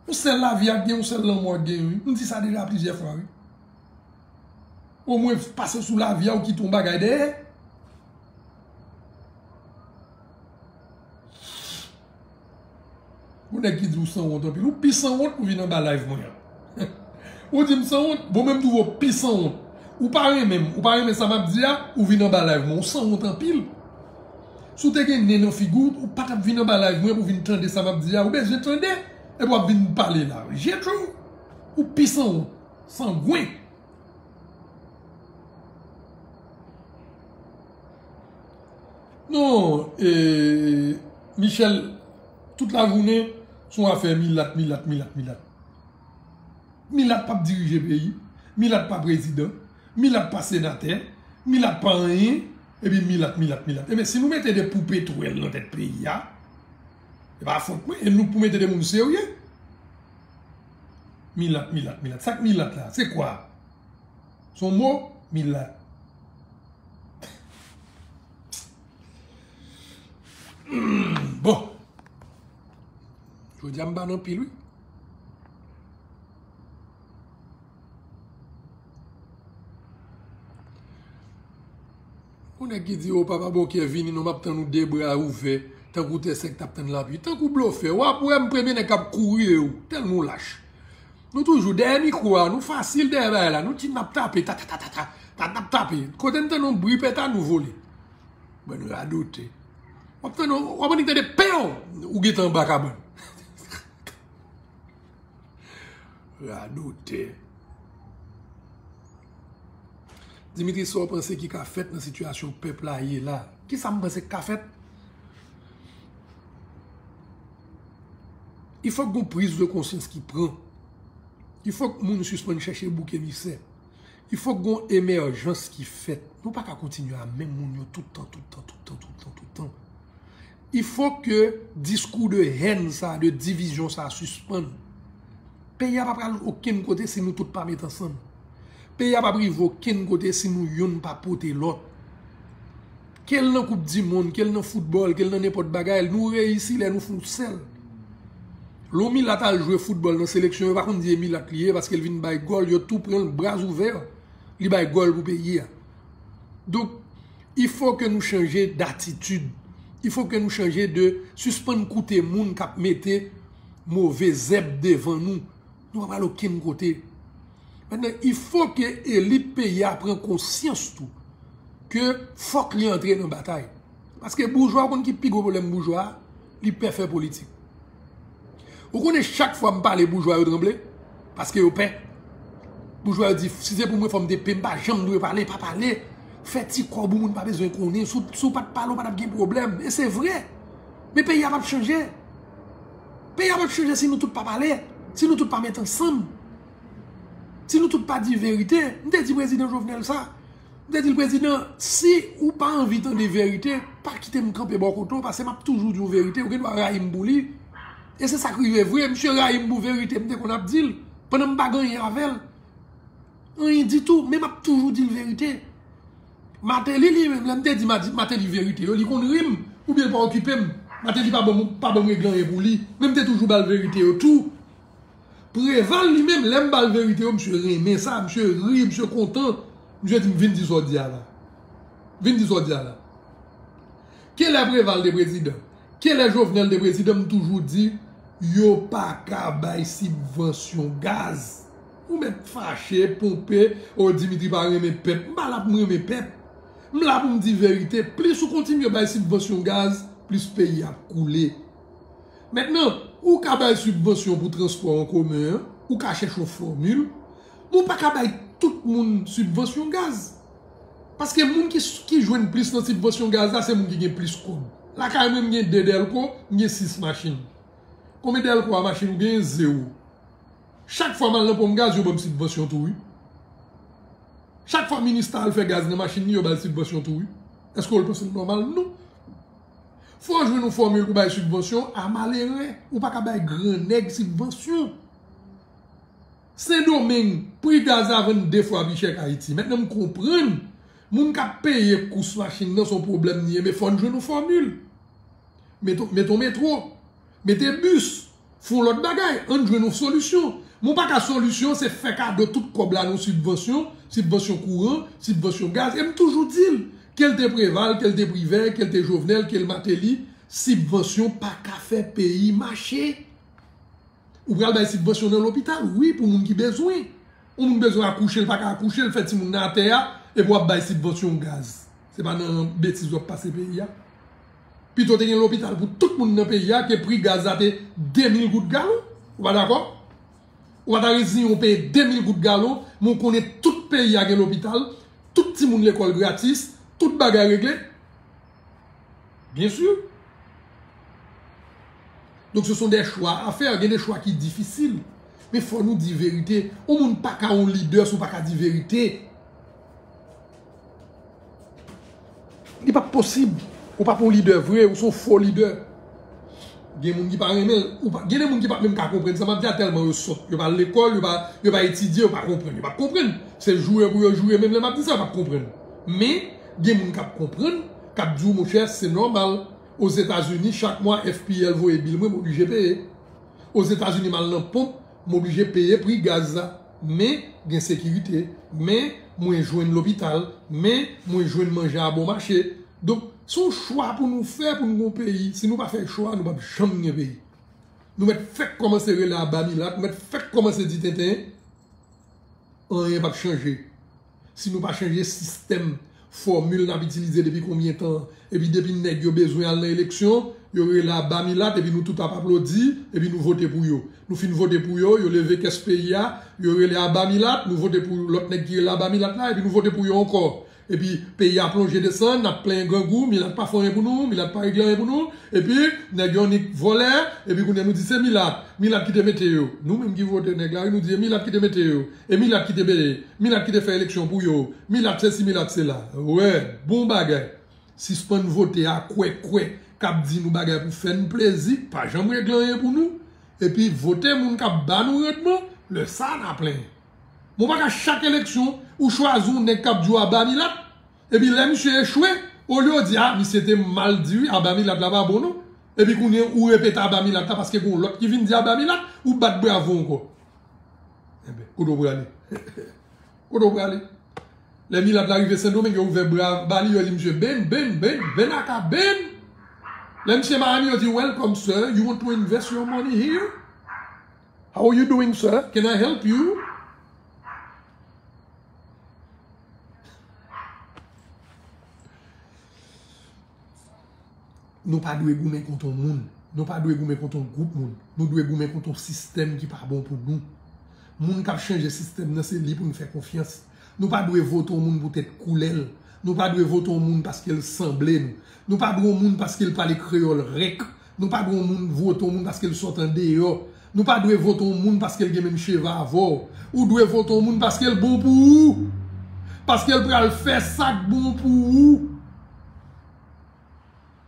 Yon sèl lavi ak gen, yon sèl lanmò ak gen, wi. M di sa deja plizyè fwa, wi. Omwen pase sou lavi a, ou kite yon bagay dèyè. Ou nèg ki di ou sanwont anpil. Ou pi sanwont pou vin anba live mwen an. Ou di m sanwont, bon, men m twouve w pi sanwont. Ou pa renmen m, ou pa renmen sa m ap di a, ou vin anba live mwen. Ou sanwont anpil. Si w te gen nen nan figi w, ou pa t ap vin anba live mwen pou vin tande sa m ap di a. Ou bezwen tande, epi w ap vin pale la. Wi, Jetro, ou pi sanwont. Sangwen. Non, e, Michel, tout lajounen, se yon afè milat, milat, milat, milat. Milat p ap dirije peyi, milat pa prezidan, milat pa senatè, milat pa anyen, epi milat, milat, milat. Ebyen, si nou mete de poupe twèl nan tèt peyi a, e pa fòt mwen, e nou pou mete de moun serye. Milat, milat, milat. Sa k milat la? Se kwa? Se yon mo? Milat. Bon. Jodi a m pa nan pil, wi. Yon nèg ki di, "O papa Bòkyè, vini non, m ap tann ou de bra ouvè, tankou tè sèk t ap tann lapli." Tankou blofè, w ap wè m premye nèg k ap kouri e ou, tèlman w lach. Nou toujou dèyè mikwo a, nou fasil dèyè bagay la, nou ti n ap tape, ta, ta, ta, ta, ta, ta, n ap tape. Kote n tann yon bri pèta, nou vole. Bann radote. W ap tann, w ap annik tande pew, ou gentan anba kabann. Radote. Dimitri, sa w panse ki ka fèt nan sitiyasyon pèp la ye la? Kisa m panse ki ka fèt? Il fòk gon priz de konsyans ki pran. Il fòk moun sispann chèche bouk emisè. Il fòk gon emèjans ki fèt. Nou pa ka kontinye a menm moun yo tout tan, tout tan, tout tan, tout tan, tout tan. Il faut que diskou de hèn sa, de divizyon sa sispann. Peyi a pa pral okenn kote si nou tout pa met ansanm. Peyi a p ap rive okenn kote si nou youn pa pote lòt. Ke l nan koup di monn, ke l nan foutbòl, ke l nan nenpòt bagay, nou reyisi lè nou fè yon sèl. Lè yon milat al jwe foutbòl nan seleksyon, yo pa konn di e milat li ye, paske l vin bay gòl, yo tou pran l bra ouvè, li bay gòl pou peyi a. Donk, il faut que nou chanje datitid. Il faut que nou chanje de, sispann koute moun k ap mete move zèb devan nou. Nou pa pral okenn kote. Mentnan, il faut que elit peyi a pran konsyans tou ke fòk li antre nan batay. Paske boujwa, ou konn ki pi gwo pwoblèm boujwa a? Li pè fè politik. Ou konnen chak fwa m pale, boujwa yo tranble? Paske yo pè. Boujwa yo di, si se pou mwen, fò m te pè, m pa janm dwe pale, pa pale. Fè ti kòb ou moun pa bezwen konnen. Si w, si w pa t pale, w pa t ap gen pwoblèm. E se vre. Men peyi a p ap chanje. Peyi a p ap chanje si nou tout pa pale. Si nou tout pa met ansanm. Si nou tout pa di verite. M te di prezidan Jovenel sa. M te di l, prezidan, si ou pa anvi tande verite, pa kite m kanpe bò kote w, paske m ap toujou di w verite, ou gen dwa rayi m pou li. E se sa k rive vre, misye rayi m pou verite, m te konn ap di l, pandan m pa gen anyen avè l. Anyen ditou, men m ap toujou di l verite. Mateli, li menm, lè m te di Madi-, Mateli verite yo, li konn ri m, oubyen l pa okipe m. Mateli pa ban m, pa ban m regle anyen pou li, men m te toujou ba l verite yo tou. Preval li menm, lè m ba l verite yo, misye renmen sa, misye ri, misye kontan. Misye di m, vin di sa w di a la. Vin di sa w di a la. Kilè Preval te prezidan? Kilè Jovenel te prezidan? M toujou di, yo pa ka bay sibvansyon gaz. Ou mèt fache, ponpe, o Dimitri pa renmen pèp. M pa la pou m renmen pèp. M la pou m di verite. Plis ou kontinye bay sibvansyon gaz, plis peyi a ap koule. Mentnan, ou ka bay sibvansyon pou transpò an komen an, ou ka chèche yon fòmil, men ou pa ka bay tout moun sibvansyon gaz. Paske moun ki, ki jwenn plis nan sibvansyon gaz la, se moun ki gen plis kòb. Lakay mwen, m gen de dèlko, m gen sis machin. Konbyen dèlko a machin ou genyen? Zewo. Chak fwa m al nan ponp gaz, yo ban m sibvansyon tou, wi. Chak fwa minista al fè gaz nan machin li, yo ba l sibvansyon tou, wi. Èske w panse l nòmal? Non. Fò w jwenn yon fòmil pou bay sibvansyon a malere. Ou pa ka bay gran nèg sibvansyon. Sendomeng, pri gaz la vann de fwa pi chè k Ayiti. Mentnan, m konprann moun k ap peye kous machin nan, se yon pwoblèm li ye, men fò n jwenn yon fòmil. Mete, mete yon metwo, mete bis, fè yon lòt bagay, ann jwenn yon solisyon. Men w pa ka solisyon, se fè kado tout kòb la nan sibvansyon, sibvansyon kouran, sibvansyon gaz. E m toujou di l, ke l te Preval, ke l te Privè, ke l te Jovenel, ke l Mateli, sibvansyon pa ka fè peyi mache. Ou pral bay sibvansyon nan lopital, wi, pou moun ki bezwen. Yon moun bezwen akouche, l pa ka akouche, l fè timoun nan atè a, epi w ap bay sibvansyon gaz. Se pa nan betiz w ap pase peyi a. Pito te gen lopital pou tout moun nan peyi a, ke pri gaz la te de mil goud galon. Ou pa dakò? Ou pa ta reziyen w peye de mil goud galon, men w konnen tout peyi a gen lopital, tout timoun lekòl gratis, tout bagay regle. Bien sûr. Donc, ce sont des choix à faire. Gen de chwa ki difisil. Men fò nou di verite. Yon moun pa ka yon lidè si w pa ka di verite. Li p ap posib. Ou p ap yon lidè vre, ou se yon fo lidè. Gen moun ki pa renmen l. Ou pa, gen de moun ki p ap menm ka konprann sa m ap di a tèlman yo sòt. Yo pa al lekòl, yo pa, yo pa etidye, yo pa konprann. Yo p ap konprann. Se joure pou yo joure, menm lè m ap di sa, yo p ap konprann. Men, gen moun k ap konprann, k ap di w, monchè, se nòmal. Ozetazini, chak mwa, F P L voye bil mwen, m oblije peye. Ozetazini, m al nan ponp, m oblije peye pri gaz la. Men, gen sekirite. Men, mwen jwenn lopital. Men, mwen jwenn manje a bon mache. Donk, se yon chwa pou nou fè, pou nou gen yon peyi. Si nou pa fè chwa, nou p ap janm gen peyi. Nou mèt fèk kòmanse rele aba milat, nou mèt fèk kòmanse di tenten. Anyen p ap chanje. Si nou pa chanje sistèm, fòmil n ap itilize depi konbyen tan, epi depi nèg yo bezwen al nan eleksyon, yo rele aba milat, epi nou tout ap aplodi, epi nou vote pou yo. Nou fin vote pou yo, yo leve kès peyi a, yo rele aba milat, nou vote pou lòt nèg ki rele aba milat la, epi nou vote pou yo ankò. Epi peyi a plonje desann, n ap plenyen grangou, milat pa fè anyen pou nou, milat pa regle anyen pou nou, epi nèg yo annik vòlè, epi kounye a nou di se milat, milat ki te mete yo. Nou menm ki vote nèg la, wi, nou di e milat ki te mete yo, e milat ki te peye, milat ki te fè eleksyon pou yo, milat sesi, milat sela. Wè, bon bagay. Sispann vote a kwè kwè, k ap di nou bagay pou fè n plezi, pa janm regle anyen pou nou, epi vote moun k ap ba nou randman, lè sa a n a plenyen. Men w pa ka chak eleksyon, ou chwazi yon nèg k ap di w aba milat, epi lè misye echwe, olye w di, a, misye te mal di wi, aba milat la pa bon non. Epi kounye a, ou repete aba milat la, paske gen yon lòt ki vin di aba milat, ou bat bravo ankò. Enben, kote w prale? Kote w prale? Lè milat la rive Sendomeng, yo ouvè bra ba li, yo di misye, ben, ben, ben, ben aka, ben. Lè misye Miami, yo di, welcome, sir. You want to invest your money here? How are you doing, sir? Can I help you? Nou pa dwe goumen kont yon moun. Nou pa dwe goumen kont yon gwoup moun. Nou dwe goumen kont yon sistèm ki pa bon pou nou. Moun k ap chanje sistèm nan, se li pou n fè konfyans. Nou pa dwe vote yon moun poutèt koulè l. Nou pa dwe vote yon moun paske l sanble nou. Nou pa dwe yon moun paske l pale kreyòl rèk. Nou pa dwe yon moun vote yon moun paske l sot andeyò. Nou pa dwe vote yon moun paske l gen menm cheve avè w. Ou dwe vote yon moun paske l bon pou ou. Paske l pral fè sa k bon pou ou.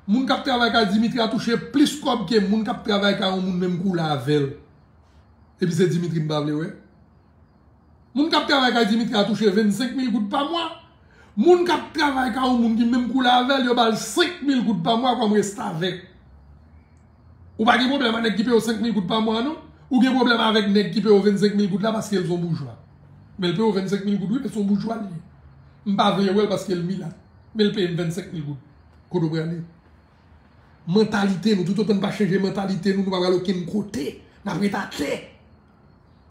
Moun k ap travay kay Dimitri a touche plis kòb ke moun k ap travay kay yon moun menm koulè avè l. Epi se Dimitri m pa vle wè. Moun k ap travay kay Dimitri a touche vennsenk mil goud pa mwa. Moun k ap travay kay yon moun ki menm koulè avè l, yo ba l senk mil goud pa mwa kòm restavèk. Ou pa gen pwoblèm ak nèg ki peye w senk mil goud pa mwa, non. Ou gen pwoblèm avèk nèg ki peye w vennsenk mil goud la paske l se yon boujwa. Men l peye w vennsenk mil goud, wi, men se yon boujwa li ye. M pa vle wè l paske l milat. Men l peye m vennsenk mil goud. Kote w prale? Mantalite nou, toutotan n pa chanje mantalite nou, nou pa pral okenn kote. N ap ret atè.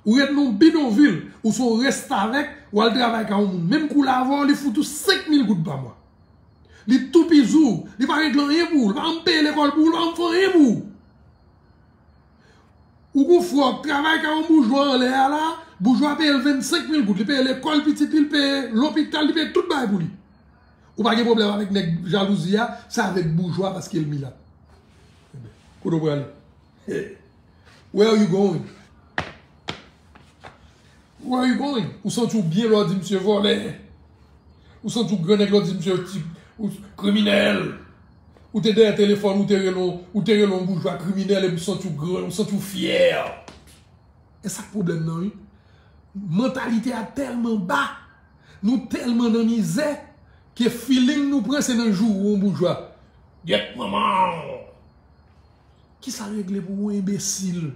Ou ret nan yon bidonvil, ou se yon restavèk, w al travay kay yon moun menm koulè avè w, li fout ou senk mil goud pa mwa. Li toupizou, li pa regle anyen pou ou, li pa janm peye lekòl pou ou, li pa janm fè anyen pou ou. Ou gon frè w ap travay kay yon boujwa anlè a la, boujwa peye l vennsenk mil goud, li peye lekòl pitit li, li peye lopital, li peye tout bagay pou li. Ou pa gen pwoblèm avèk nèg jalouzi a, se avèk boujwa paske l milat. Kote w prale? Where are you going? Where are you going? Ou santi w byen lè w di misye vòlè. Ou santi w gran nèg lè w di misye ti, ou kriminèl. Ou te dèyè telefòn, ou te rele yon, ou te rele yon boujwa kriminèl epi w santi w gran, ou santi w fyè. E sa k pwoblèm nan, wi. Mantalite a tèlman ba, nou tèlman nan mizè, ke feeling nou pran se nan joure yon boujwa. Gyèt manman w! Kisa l regle pou ou, enbesil?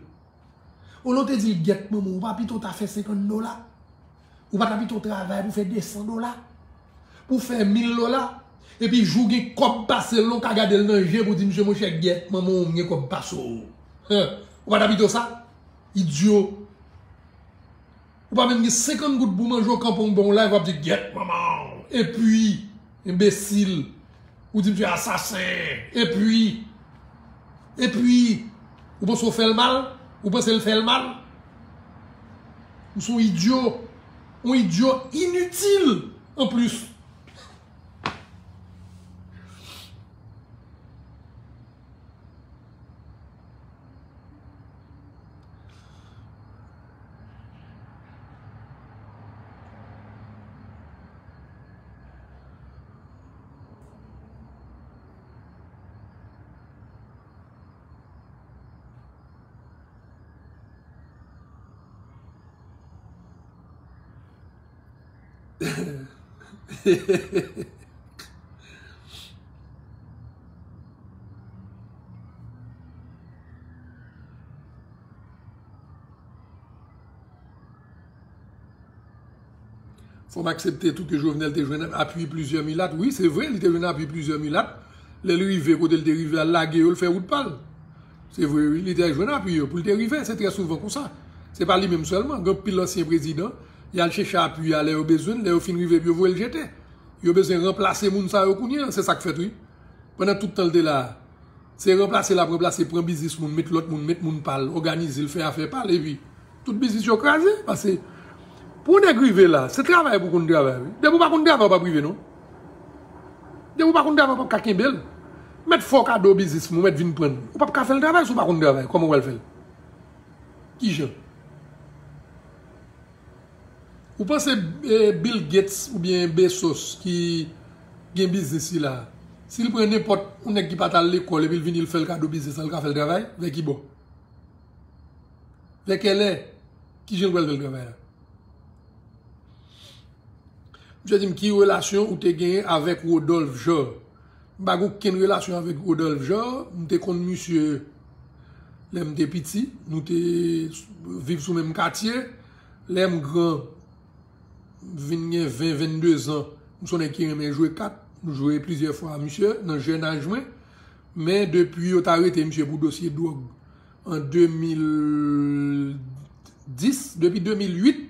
Olye w te di l gyèt manman w, ou pa pito ta fè senkant dola? Ou pa ta pito travay pou fè desan dola? Pou fè mil dola? Epi jou gen kòb pase l, ou ka gade l nan je pou di misye, monchè, gyèt manman w, m gen kòb pase w. Hen, ou pa ta pito sa? Idyo. Ou pa menm gen senkant goud pou manje, w kanpe w ba w live, w ap di gyèt manman w. Epi, enbesil. Ou di misye asasen. Epi, epi, ou panse w fè l mal? Ou panse l fè l mal? Ou se yon idyo. Yon idyo initil anplis. Fò m aksepte tou ke Jovenel te jwenn apui plizyè milat. Wi, se vre, li te jwenn apui plizyè milat. Lè li rive kote li te rive a, l lage yo, l fè wout pa l. Se vre, wi, li te jwenn apui yo pou l te rive. Se trè souvan konsa. Se pa li menm sèlman. Gen anpil ansyen prezidan, y al chèche apui a lè yo bezwen l, lè yo fin rive epi yo voye l jete. Yo bezwen ranplase moun sa yo kounye a. Se sa k fèt, wi. Pandan tout tan l te la a, se ranplase l ap ranplase, pran biznis moun, met lòt moun, met moun pa l, òganize l, fè afè pa l, epi tout biznis yo kraze. Paske pou yon nèg rive la, se travay pou konn travay, wi. Depi w pa konn travay, w p ap rive, non. Depi w pa konn travay, w p ap ka kenbe l. Mèt fè w kado biznis moun, mèt vin pran l. Ou p ap ka fè l travay si w pa konn travay. Kòman w pral fè l? Kijan? Ou panse, eh, Bill Gates oubyen Bezos ki gen biznis sila, si l pran nenpòt yon nèg ki pa t al lekòl epi l vini l fè l kado biznis la, l ka fè l travay? Vè ki bò? Vè kèlè? Kijan l pral fè l travay la? Misye di m ki relasyon ou te genyen avèk Rodolphe Genre. M pa gen okenn relasyon avèk Rodolphe Genre. M te konn misye lè m te piti. Nou te viv sou menm katye. Lè m gran, m vin gen ven, venndezan, m se yon nèg ki renmen jwe kat. M jwe plizyè fwa a misye nan jèn aj mwen. Men depi yo t arete misye pou dosye dwòg an de mil dis, depi de mil uit,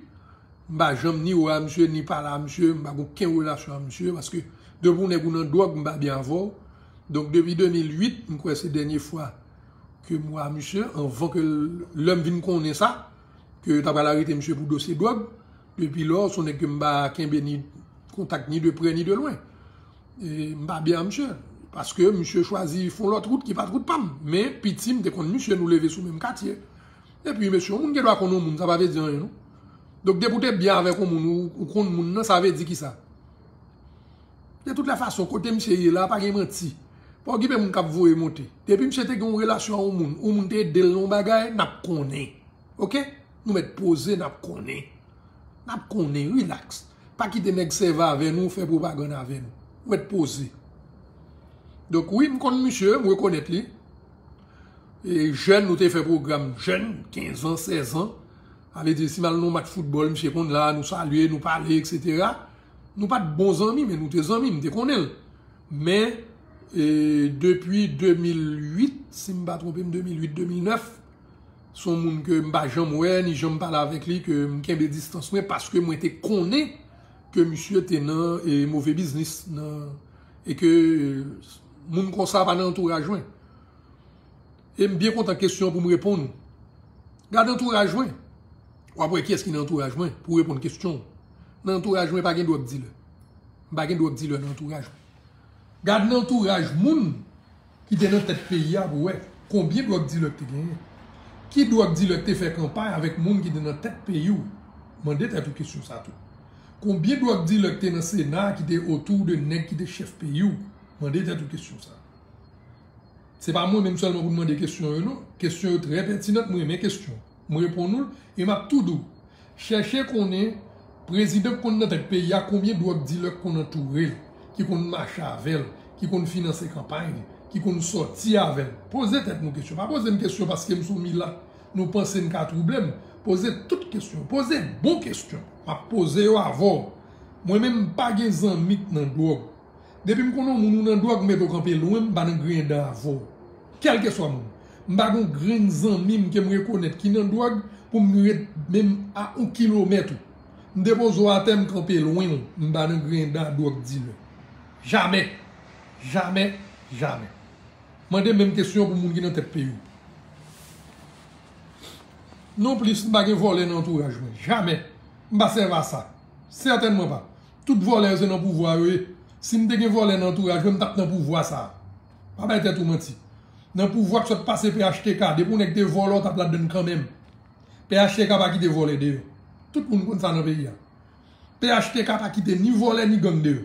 m pa janm ni wè a misye, ni pale a misye, m pa gen okenn relasyon a misye, paske depi yon nèg ou nan dwòg, m pa byen avè w. Donk, depi de mil uit, m kwè se dènye fwa ke m wè misye, anvan ke l-, lè m vin konnen sa, ke yo ta pral arete misye pou dosye dwòg. Depi lò, se yon nèg ke m pa kenbe ni kontak ni de prè ni de lwen. E m pa byen a misye. Paske misye chwazi fè yon lòt wout ki pa t wout pa m. Men piti, m te konn misye, nou leve sou menm katye. Epi, mesye, yon moun gen dwa konn yon moun, sa pa vle di anyen, non. Donk, depi w te byen avèk yon moun, ou, ou konn moun nan, sa vle di kisa? De tout lè fason, kote misye ye la, pa gen manti. Pa okipe moun k ap voye monte. Depi misye te gen yon relasyon a yon moun, yon moun te ede l nan yon bagay, n ap konnen. Oke? Nou mèt poze, n ap konnen. N ap konnen, rilaks. Pa kite nèg sèvi avè nou, fè pwopagann avè nou. Nou mèt poze. Donk, wi, m konn misye, m rekonèt li. E jèn, nou te fè pwogram jèn, kenz an, sèz an. Sa vle di, si m al nan yon match foutbòl, misye konn la, nou salye, nou pale, etsetera. Nou pa t bon zanmi, men nou te zanmi, m te konnen l. Men, e, depi de mil uit, si m pa twonpe m, de mil uit, de mil nèf, se yon moun ke m pa janm wè, ni janm pale avèk li, ke m kenbe distans mwen, paske mwen te konnen ke misye te nan, e, move biznis, nan, e ke, e, moun konsa pa nan antouraj mwen. E m byen kontan kesyon pou m reponn ou. Gade antouraj mwen. W ap wè kiyès ki nan antouraj mwen pou reponn kesyon w. Nan antouraj mwen, pa gen dwòg dilè. M pa gen dwòg dilè nan antouraj mwen. Gade nan antouraj moun ki te nan tèt peyi a pou wè konbyen dwòg dilè k te genyen. Ki dwòg dilè k te fè kanpay avèk moun ki te nan tèt peyi w? Mande tèt ou kesyon sa tou. Konbyen dwòg dilè k te nan Sena a ki te otou de nèg ki te chèf peyi w? Mande tèt ou kesyon sa. Se pa mwen menm sèlman pou n mande kesyon yo, non. Kesyon yo trè pètinan, mwen renmen kesyon. M reponn ou l, e m ap tou di w. Chèche konnen prezidan k konn nan tèt peyi a, konbyen dwòg dilè k konn antoure l, ki konn mache avè l, ki konn finanse kanpay li, ki konn sòti avè l. Poze tèt nou kesyon. Pa poze m kesyon paske m se yon milat, nou panse n ka twouble m. Poze tout kesyon. Poze bon kesyon. M ap poze yo avè w. Mwen menm, m pa gen zanmi k nan dwòg. Depi m konn yon moun ou nan dwòg, m mete w kanpe lwen, m pa nan griyen dan avè w. Kèlkeswa moun. M pa gen yon grenn zanmi m ke m rekonèt ki nan dwòg pou m ret menm a yon kilomèt ou. M depoze w atè, m kanpe lwen w, m pa nan griyen dan a dwòg dilè. Jamè. Jamè, jamè. Mande menm kesyon pou moun ki nan tèt peyi w. Nonplis, m pa gen vòlè nan antouraj mwen. Jamè. M pa sèvi a sa. Sètènman pa. Tout vòlè yo se nan pouvwa yo ye. Si m te gen vòlè nan antouraj mwen, m t ap nan pouvwa sa a. Pa bay tèt ou manti. Nan pouvwa k sot pase P H T K, depi yon nèg te vòlè, w t ap ladann kanmenm. P H T K pa kite vòlè deyò. Tout moun konn sa nan peyi a. P H T K pa kite ni vòlè ni gang deyò.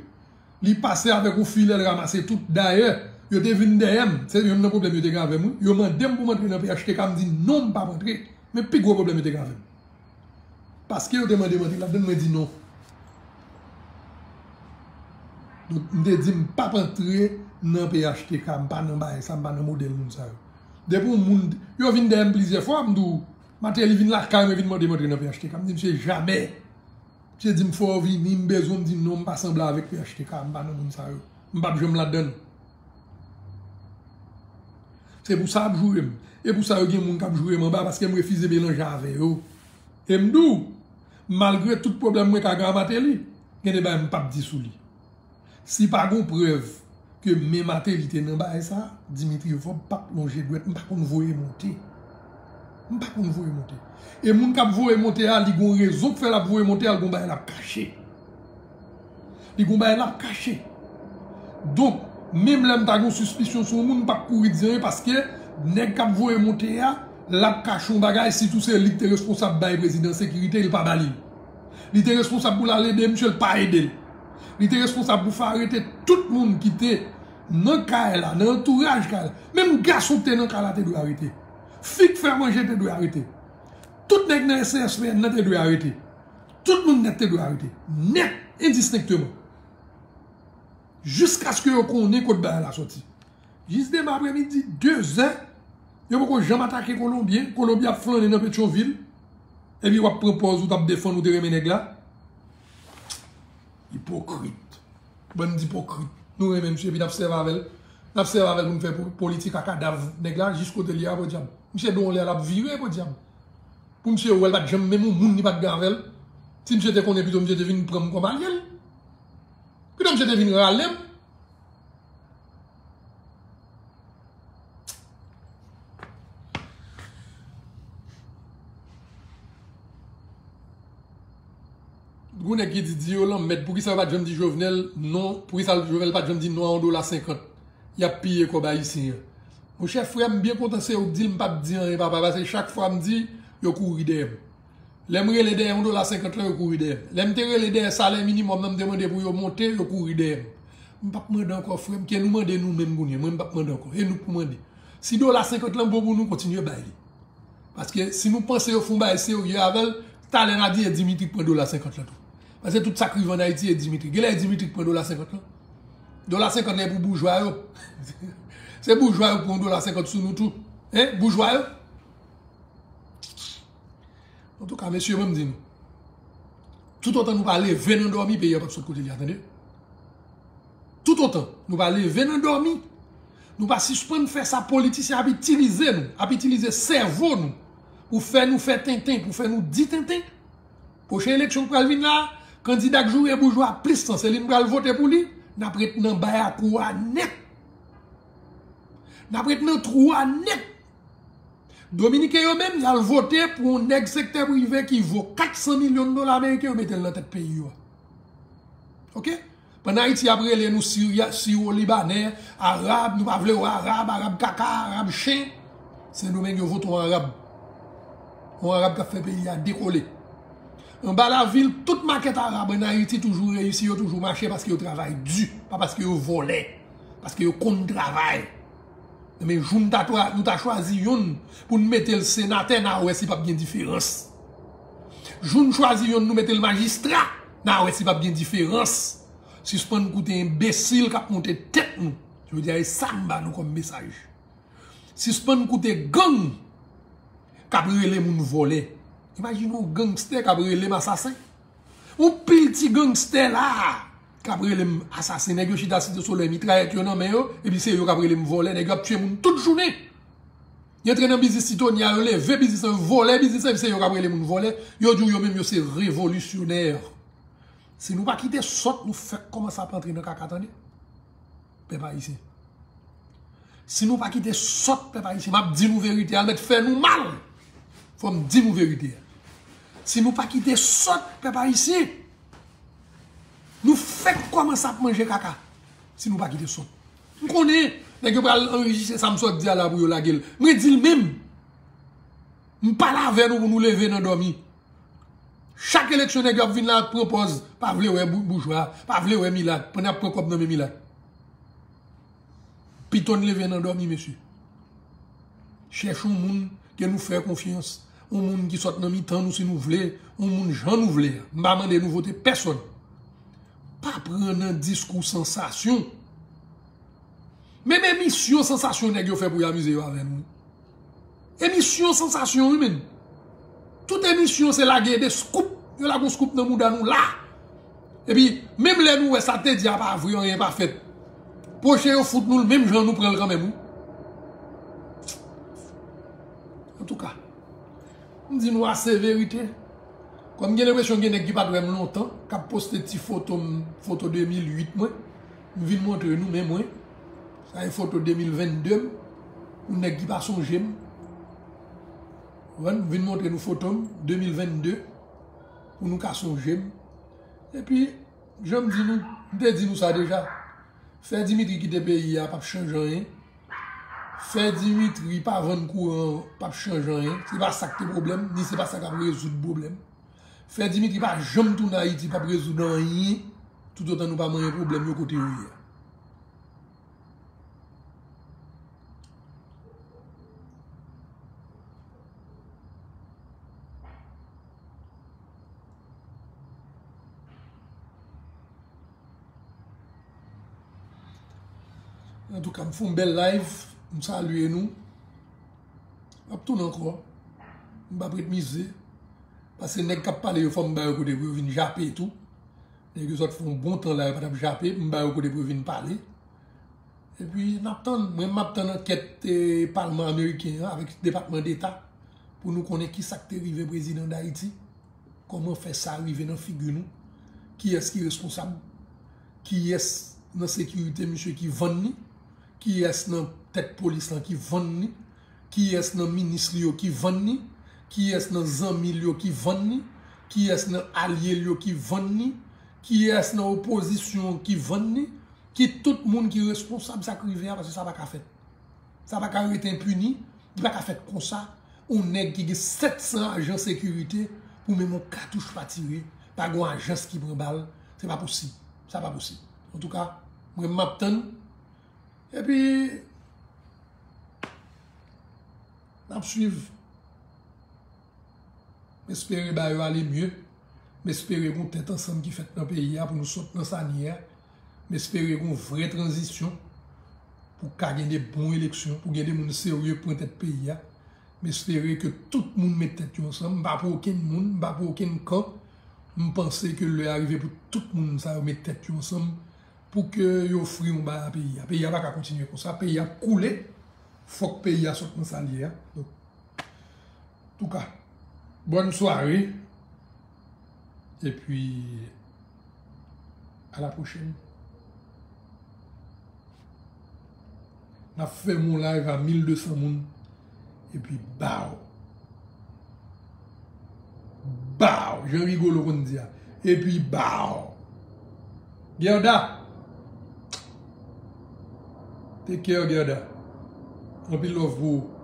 Li pase avèk yon filè, l ramase tout. Dayè, yo te vin dèyè m. Se youn nan pwoblèm yo te gen avè m, wi. Yo mande m pou m antre nan P H T K, m di non, m p ap antre. Men pi gwo pwoblèm yo te gen avè m. Paske yo te mande m antre ladann, mwen di non. Donk, m te di m p ap antre nan P H T K, m pa nan bagay sa, m pa nan modèl moun sa yo. Depi yon moun, yo vin dèyè m plizyè fwa, m di w, Martelly vin lakay mwen, vin mande m antre nan P H T K. M di misye jamè. Misye di m fò w vini, m bezwen w, m di non, m pa sanble avèk P H T K, m pa nan moun sa yo. M p ap janm ladann. Se pou sa y ap joure m. E pou sa yo gen moun k ap joure m anba, paske m refize melanje avè yo. E m di w, malgre tout pwoblèm mwen ka gen a Martelly, gen de bagay m p ap di sou li. Si pa gon prèv ke men Martelly te nan bagay sa, Dimitri Vorbe p ap lonje dwèt, m pa konn voye monte. M pa konn voye monte. E moun k ap voye monte a, li gon rezon k fè l ap voye monte a, li gon bagay l ap kache. Li gon bagay l ap kache. Donk, menm lè m ta gon sispisyon sou yon moun, m p ap kouri di anyen paske nèg k ap voye monte a, l ap kache yon bagay, sitou se li k te responsab bay prezidan sekirite, li pa ba li l. Li te responsab pou l al ede misye, l pa ede l. Li te responsab pou fè arete tout moun ki te nan kay la, nan antouraj kay la. Menm gason ki te nan kay la te dwe arete. Fi k fè manje te dwe arete. Tout nèg nan S C S P N nan te dwe arete. Tout moun nèt te dwe arete. Nèt, endistenkteman. Jiskaske yo konnen kot bagay la soti. Jis demen apremidi, de zè, yo poko janm atake Kolonbyen. Kolonbyen ap flannen nan Petyonvil. Epi w ap pran pòz ou t ap defann ou te renmen nèg la. Ipokrit. Bann ipokrit. Nou renmen misye, epi n ap sèvi avè l. N ap sèvi avè l pou n fè po-, politik a kadav nèg la, jis kote l ye a, podyab. Misye do w lè l ap vire, podyab. Pou misye wè l pa t janm menm yon moun li pa t gen avè l. Si misye te konnen pito misye te vin pran m kòm alye l. Pito misye te vin rale m. Gon nèg ki di, di yo lanmèd, poukisa yo pa t janm di Jovenel non, poukisa Jovenel pa t janm di non a yon dola senkant? Y ap piye kòb ayisyen an. Monchè, frè m, byen kontan se ou k di l, m p ap di anyen, papa, paske chak fwa m di, yo kouri dèyè m. Lè m rele dèyè yon dola senkant lan, yo kouri dèyè m. Lè m te rele dèyè salè minimòm nan, m te mande pou yo monte, yo kouri dèyè m. M p ap mande ankò, frè m, ke nou mande nou menm kounye a, mwen m p ap mande ankò, e nou k pou mande. Si dola senkant lan bon pou nou, kontinye bay li. Paske si nou panse yo fè yon bagay serye avè l, talè n a di e Dimitri k pran dola senkant lan tou. Paske tout sa k rive ann Ayiti e Dimitri. Genlè e Dimitri k pran dola senkant lan. Dola senkant lan e pou boujwa yo. Se boujwa yo k pran dola senkant sou nou tou. Hein? Boujwa yo. Antouka, mesye, mwen m di nou. Toutotan nou pa leve nan dòmi, peyi a p ap sot kote li a, tande. Toutotan nou pa leve nan dòmi, nou pa sispann fè sa politisyen ap itilize nou, ap itilize sèvo nou, pou fè nou fè tenten, pou fè nou di tenten. Pwochen eleksyon k pral vin la, kandida k joure boujwa plis lan, se li n pral vote pou li, n ap ret nan bayakou a nèt. N ap ret nan twou a nèt. Dominiken yo menm, y al vote pou yon nèg sektè prive ki vo kat san milyon dola ameriken, yo mete l nan tèt peyi yo a. Oke? Pandan Ayiti ap rele nou Sirya, Siwo-Libanè, Arab, nou pa vle wè Arab, Arab kaka, Arab chen. Sendomeng yo vote yon Arab. Yon Arab k ap fè peyi a dekole. Anba lavil, tout makèt Arab ann Ayiti toujou reyisi, yo toujou mache paske yo travay di, pa paske yo vòlè, paske yo konn travay. Men jou n ta twa-, nou ta chwazi youn pou n mete l senatè, n a wè si p ap gen diferans. Jou n chwazi youn nou mete l majistra, n a wè si p ap gen diferans. Sispann koute enbesil k ap monte tèt nou. Jodi a, e sa m ba nou kòm mesaj. Sispann koute gang k ap rele moun vòlè. Imajine yon gangstè k ap rele m asasen. Yon pil ti gangstè la k ap rele m asasen. Nèg yo chita Site Solèy, mitrayèt yo nan men yo, epi se yo k ap rele m vòlè. Nèg yo ap tiye moun tout jounen. Yo antre nan biznis Titonia, yo leve biznis lan, yo vòlè biznis lan, epi se yo k ap rele moun vòlè. Yo di w yo menm yo se revolisyonè. Si nou pa kite sòt, nou fèk kòmanse ap antre nan kaka, tande. Pèp ayisyen. Si nou pa kite sòt, pèp ayisyen, m ap di nou verite a, l mèt fè nou mal. Fò m di nou verite a. Si nou pa kite sòt, pèp ayisyen, nou fèk kòmanse ap manje kaka. Si nou pa kite sòt. M konnen, nèg yo pral anrejistre sa m sot di a la pou yo lage l. Mwen di l menm. M pale avè nou pou nou leve nan dòmi. Chak eleksyon nèg yo ap vin la pran pòz, pa vle wè bou-, boujwa, pa vle wè milat, pandan y ap pran kòb nan men milat. Pito n leve nan dòmi, mesye. Chèche yon moun ke nou fè konfyans, yon moun ki sot nan mitan nou si nou vle, yon moun jan nou vle a. M pa mande nou vote pèsonn. Pa pran nan diskou sansasyon. Menm emisyon sansasyon nèg yo fè pou y amize yo avè nou. Emisyon sansasyon, wi, menn. Tout emisyon se lage de scoop. Yo lage yon scoop nan mouda nou la. Epi, menm lè nou wè sa te di a pa vre, anyen pa fèt. Pwochen yo fout nou l menm jan nou pran l kanmenm, wi. Antouka, m di nou ase verite. Kòm gen lenpresyon gen nèg ki pa t wè m lontan, k ap poste ti foto m, foto de mil uit mwen, m vin montre nou men mwen. Sa e foto de mil vennde m, pou nèg ki pa sonje m. Ou konprann? M vin montre nou foto m, de mil vennde, pou nou ka sonje m. Epi, jan m di nou, m te di nou sa deja. Fè Dimitri kite peyi a p ap chanje anyen. Fè Dimitri pa vann kouran p ap chanje anyen. Se pa sa k te pwoblèm, ni se pa sa k ap rezoud pwoblèm. Fè Dimitri pa janm tounen Ayiti p ap rezoud anyen, toutotan nou pa manyen pwoblèm yo kote yo ye a. Antouka, m fè yon bèl live, m salye nou. M ap tounen ankò. M p ap ret mize. Paske nèg k ap pale yo, fò m ba yo kote pou yo vin jape tou. Nèg yo sot fè yon bon tan la, yo pa t ap jape, m ba yo kote pou yo vin pale. Epi, n ap tann, mwen, m ap tann ankèt, eh, Palman Ameriken an avèk Depatman Deta pou nou konnen ki sa k te rive prezidan Dayiti. Kòman fè sa rive nan figi nou? Kiyès ki responsab? Kiyès nan sekirite misye ki vann li? Kiyès nan tèt polis lan ki vann li? Kiyès nan minis li yo ki vann li? Kiyès nan zanmi l yo ki vann li? kiyès nan alye l yo ki vann li, kiyès nan opozisyon ki vann li, ki tout moun ki responsab sa k rive a, paske sa pa ka fèt. Sa pa ka rete enpini, li pa ka fèt konsa. Yon nèg ki gen sèt san ajan sekirite pou menm yon katouch pa tire, pa gen yon ajans ki pran bal, se pa posib. Sa pa posib. Antouka, mwen m ap tann. Epi, n ap swiv. M espere bagay yo ale mye. M espere gen yon tèt ansanm ki fèt nan peyi a pou nou sot nan sa n ye a. M espere gen yon vrè tranzisyon pou ka gen de bon eleksyon, pou gen de moun serye k pran tèt peyi a. M espere ke tout moun met tèt yo ansanm. M pa pou okenn moun, m pa pou okenn kan. M panse ke lè a rive pou tout moun sa yo met tèt yo ansanm pou ke yo ofri yon bagay a peyi a. Peyi a pa ka kontinye konsa. Peyi a ap koule. Fòk peyi a sot nan sa l ye a. Donk, Touka, bòn sware. Epi, a la pwochèn. N ap fèmen yon live a mil de san moun. Epi, baw. Baw. Jan Rigolo konn di a. Epi, baw. Gerda. Take care, Gerda. Anpil love pou ou.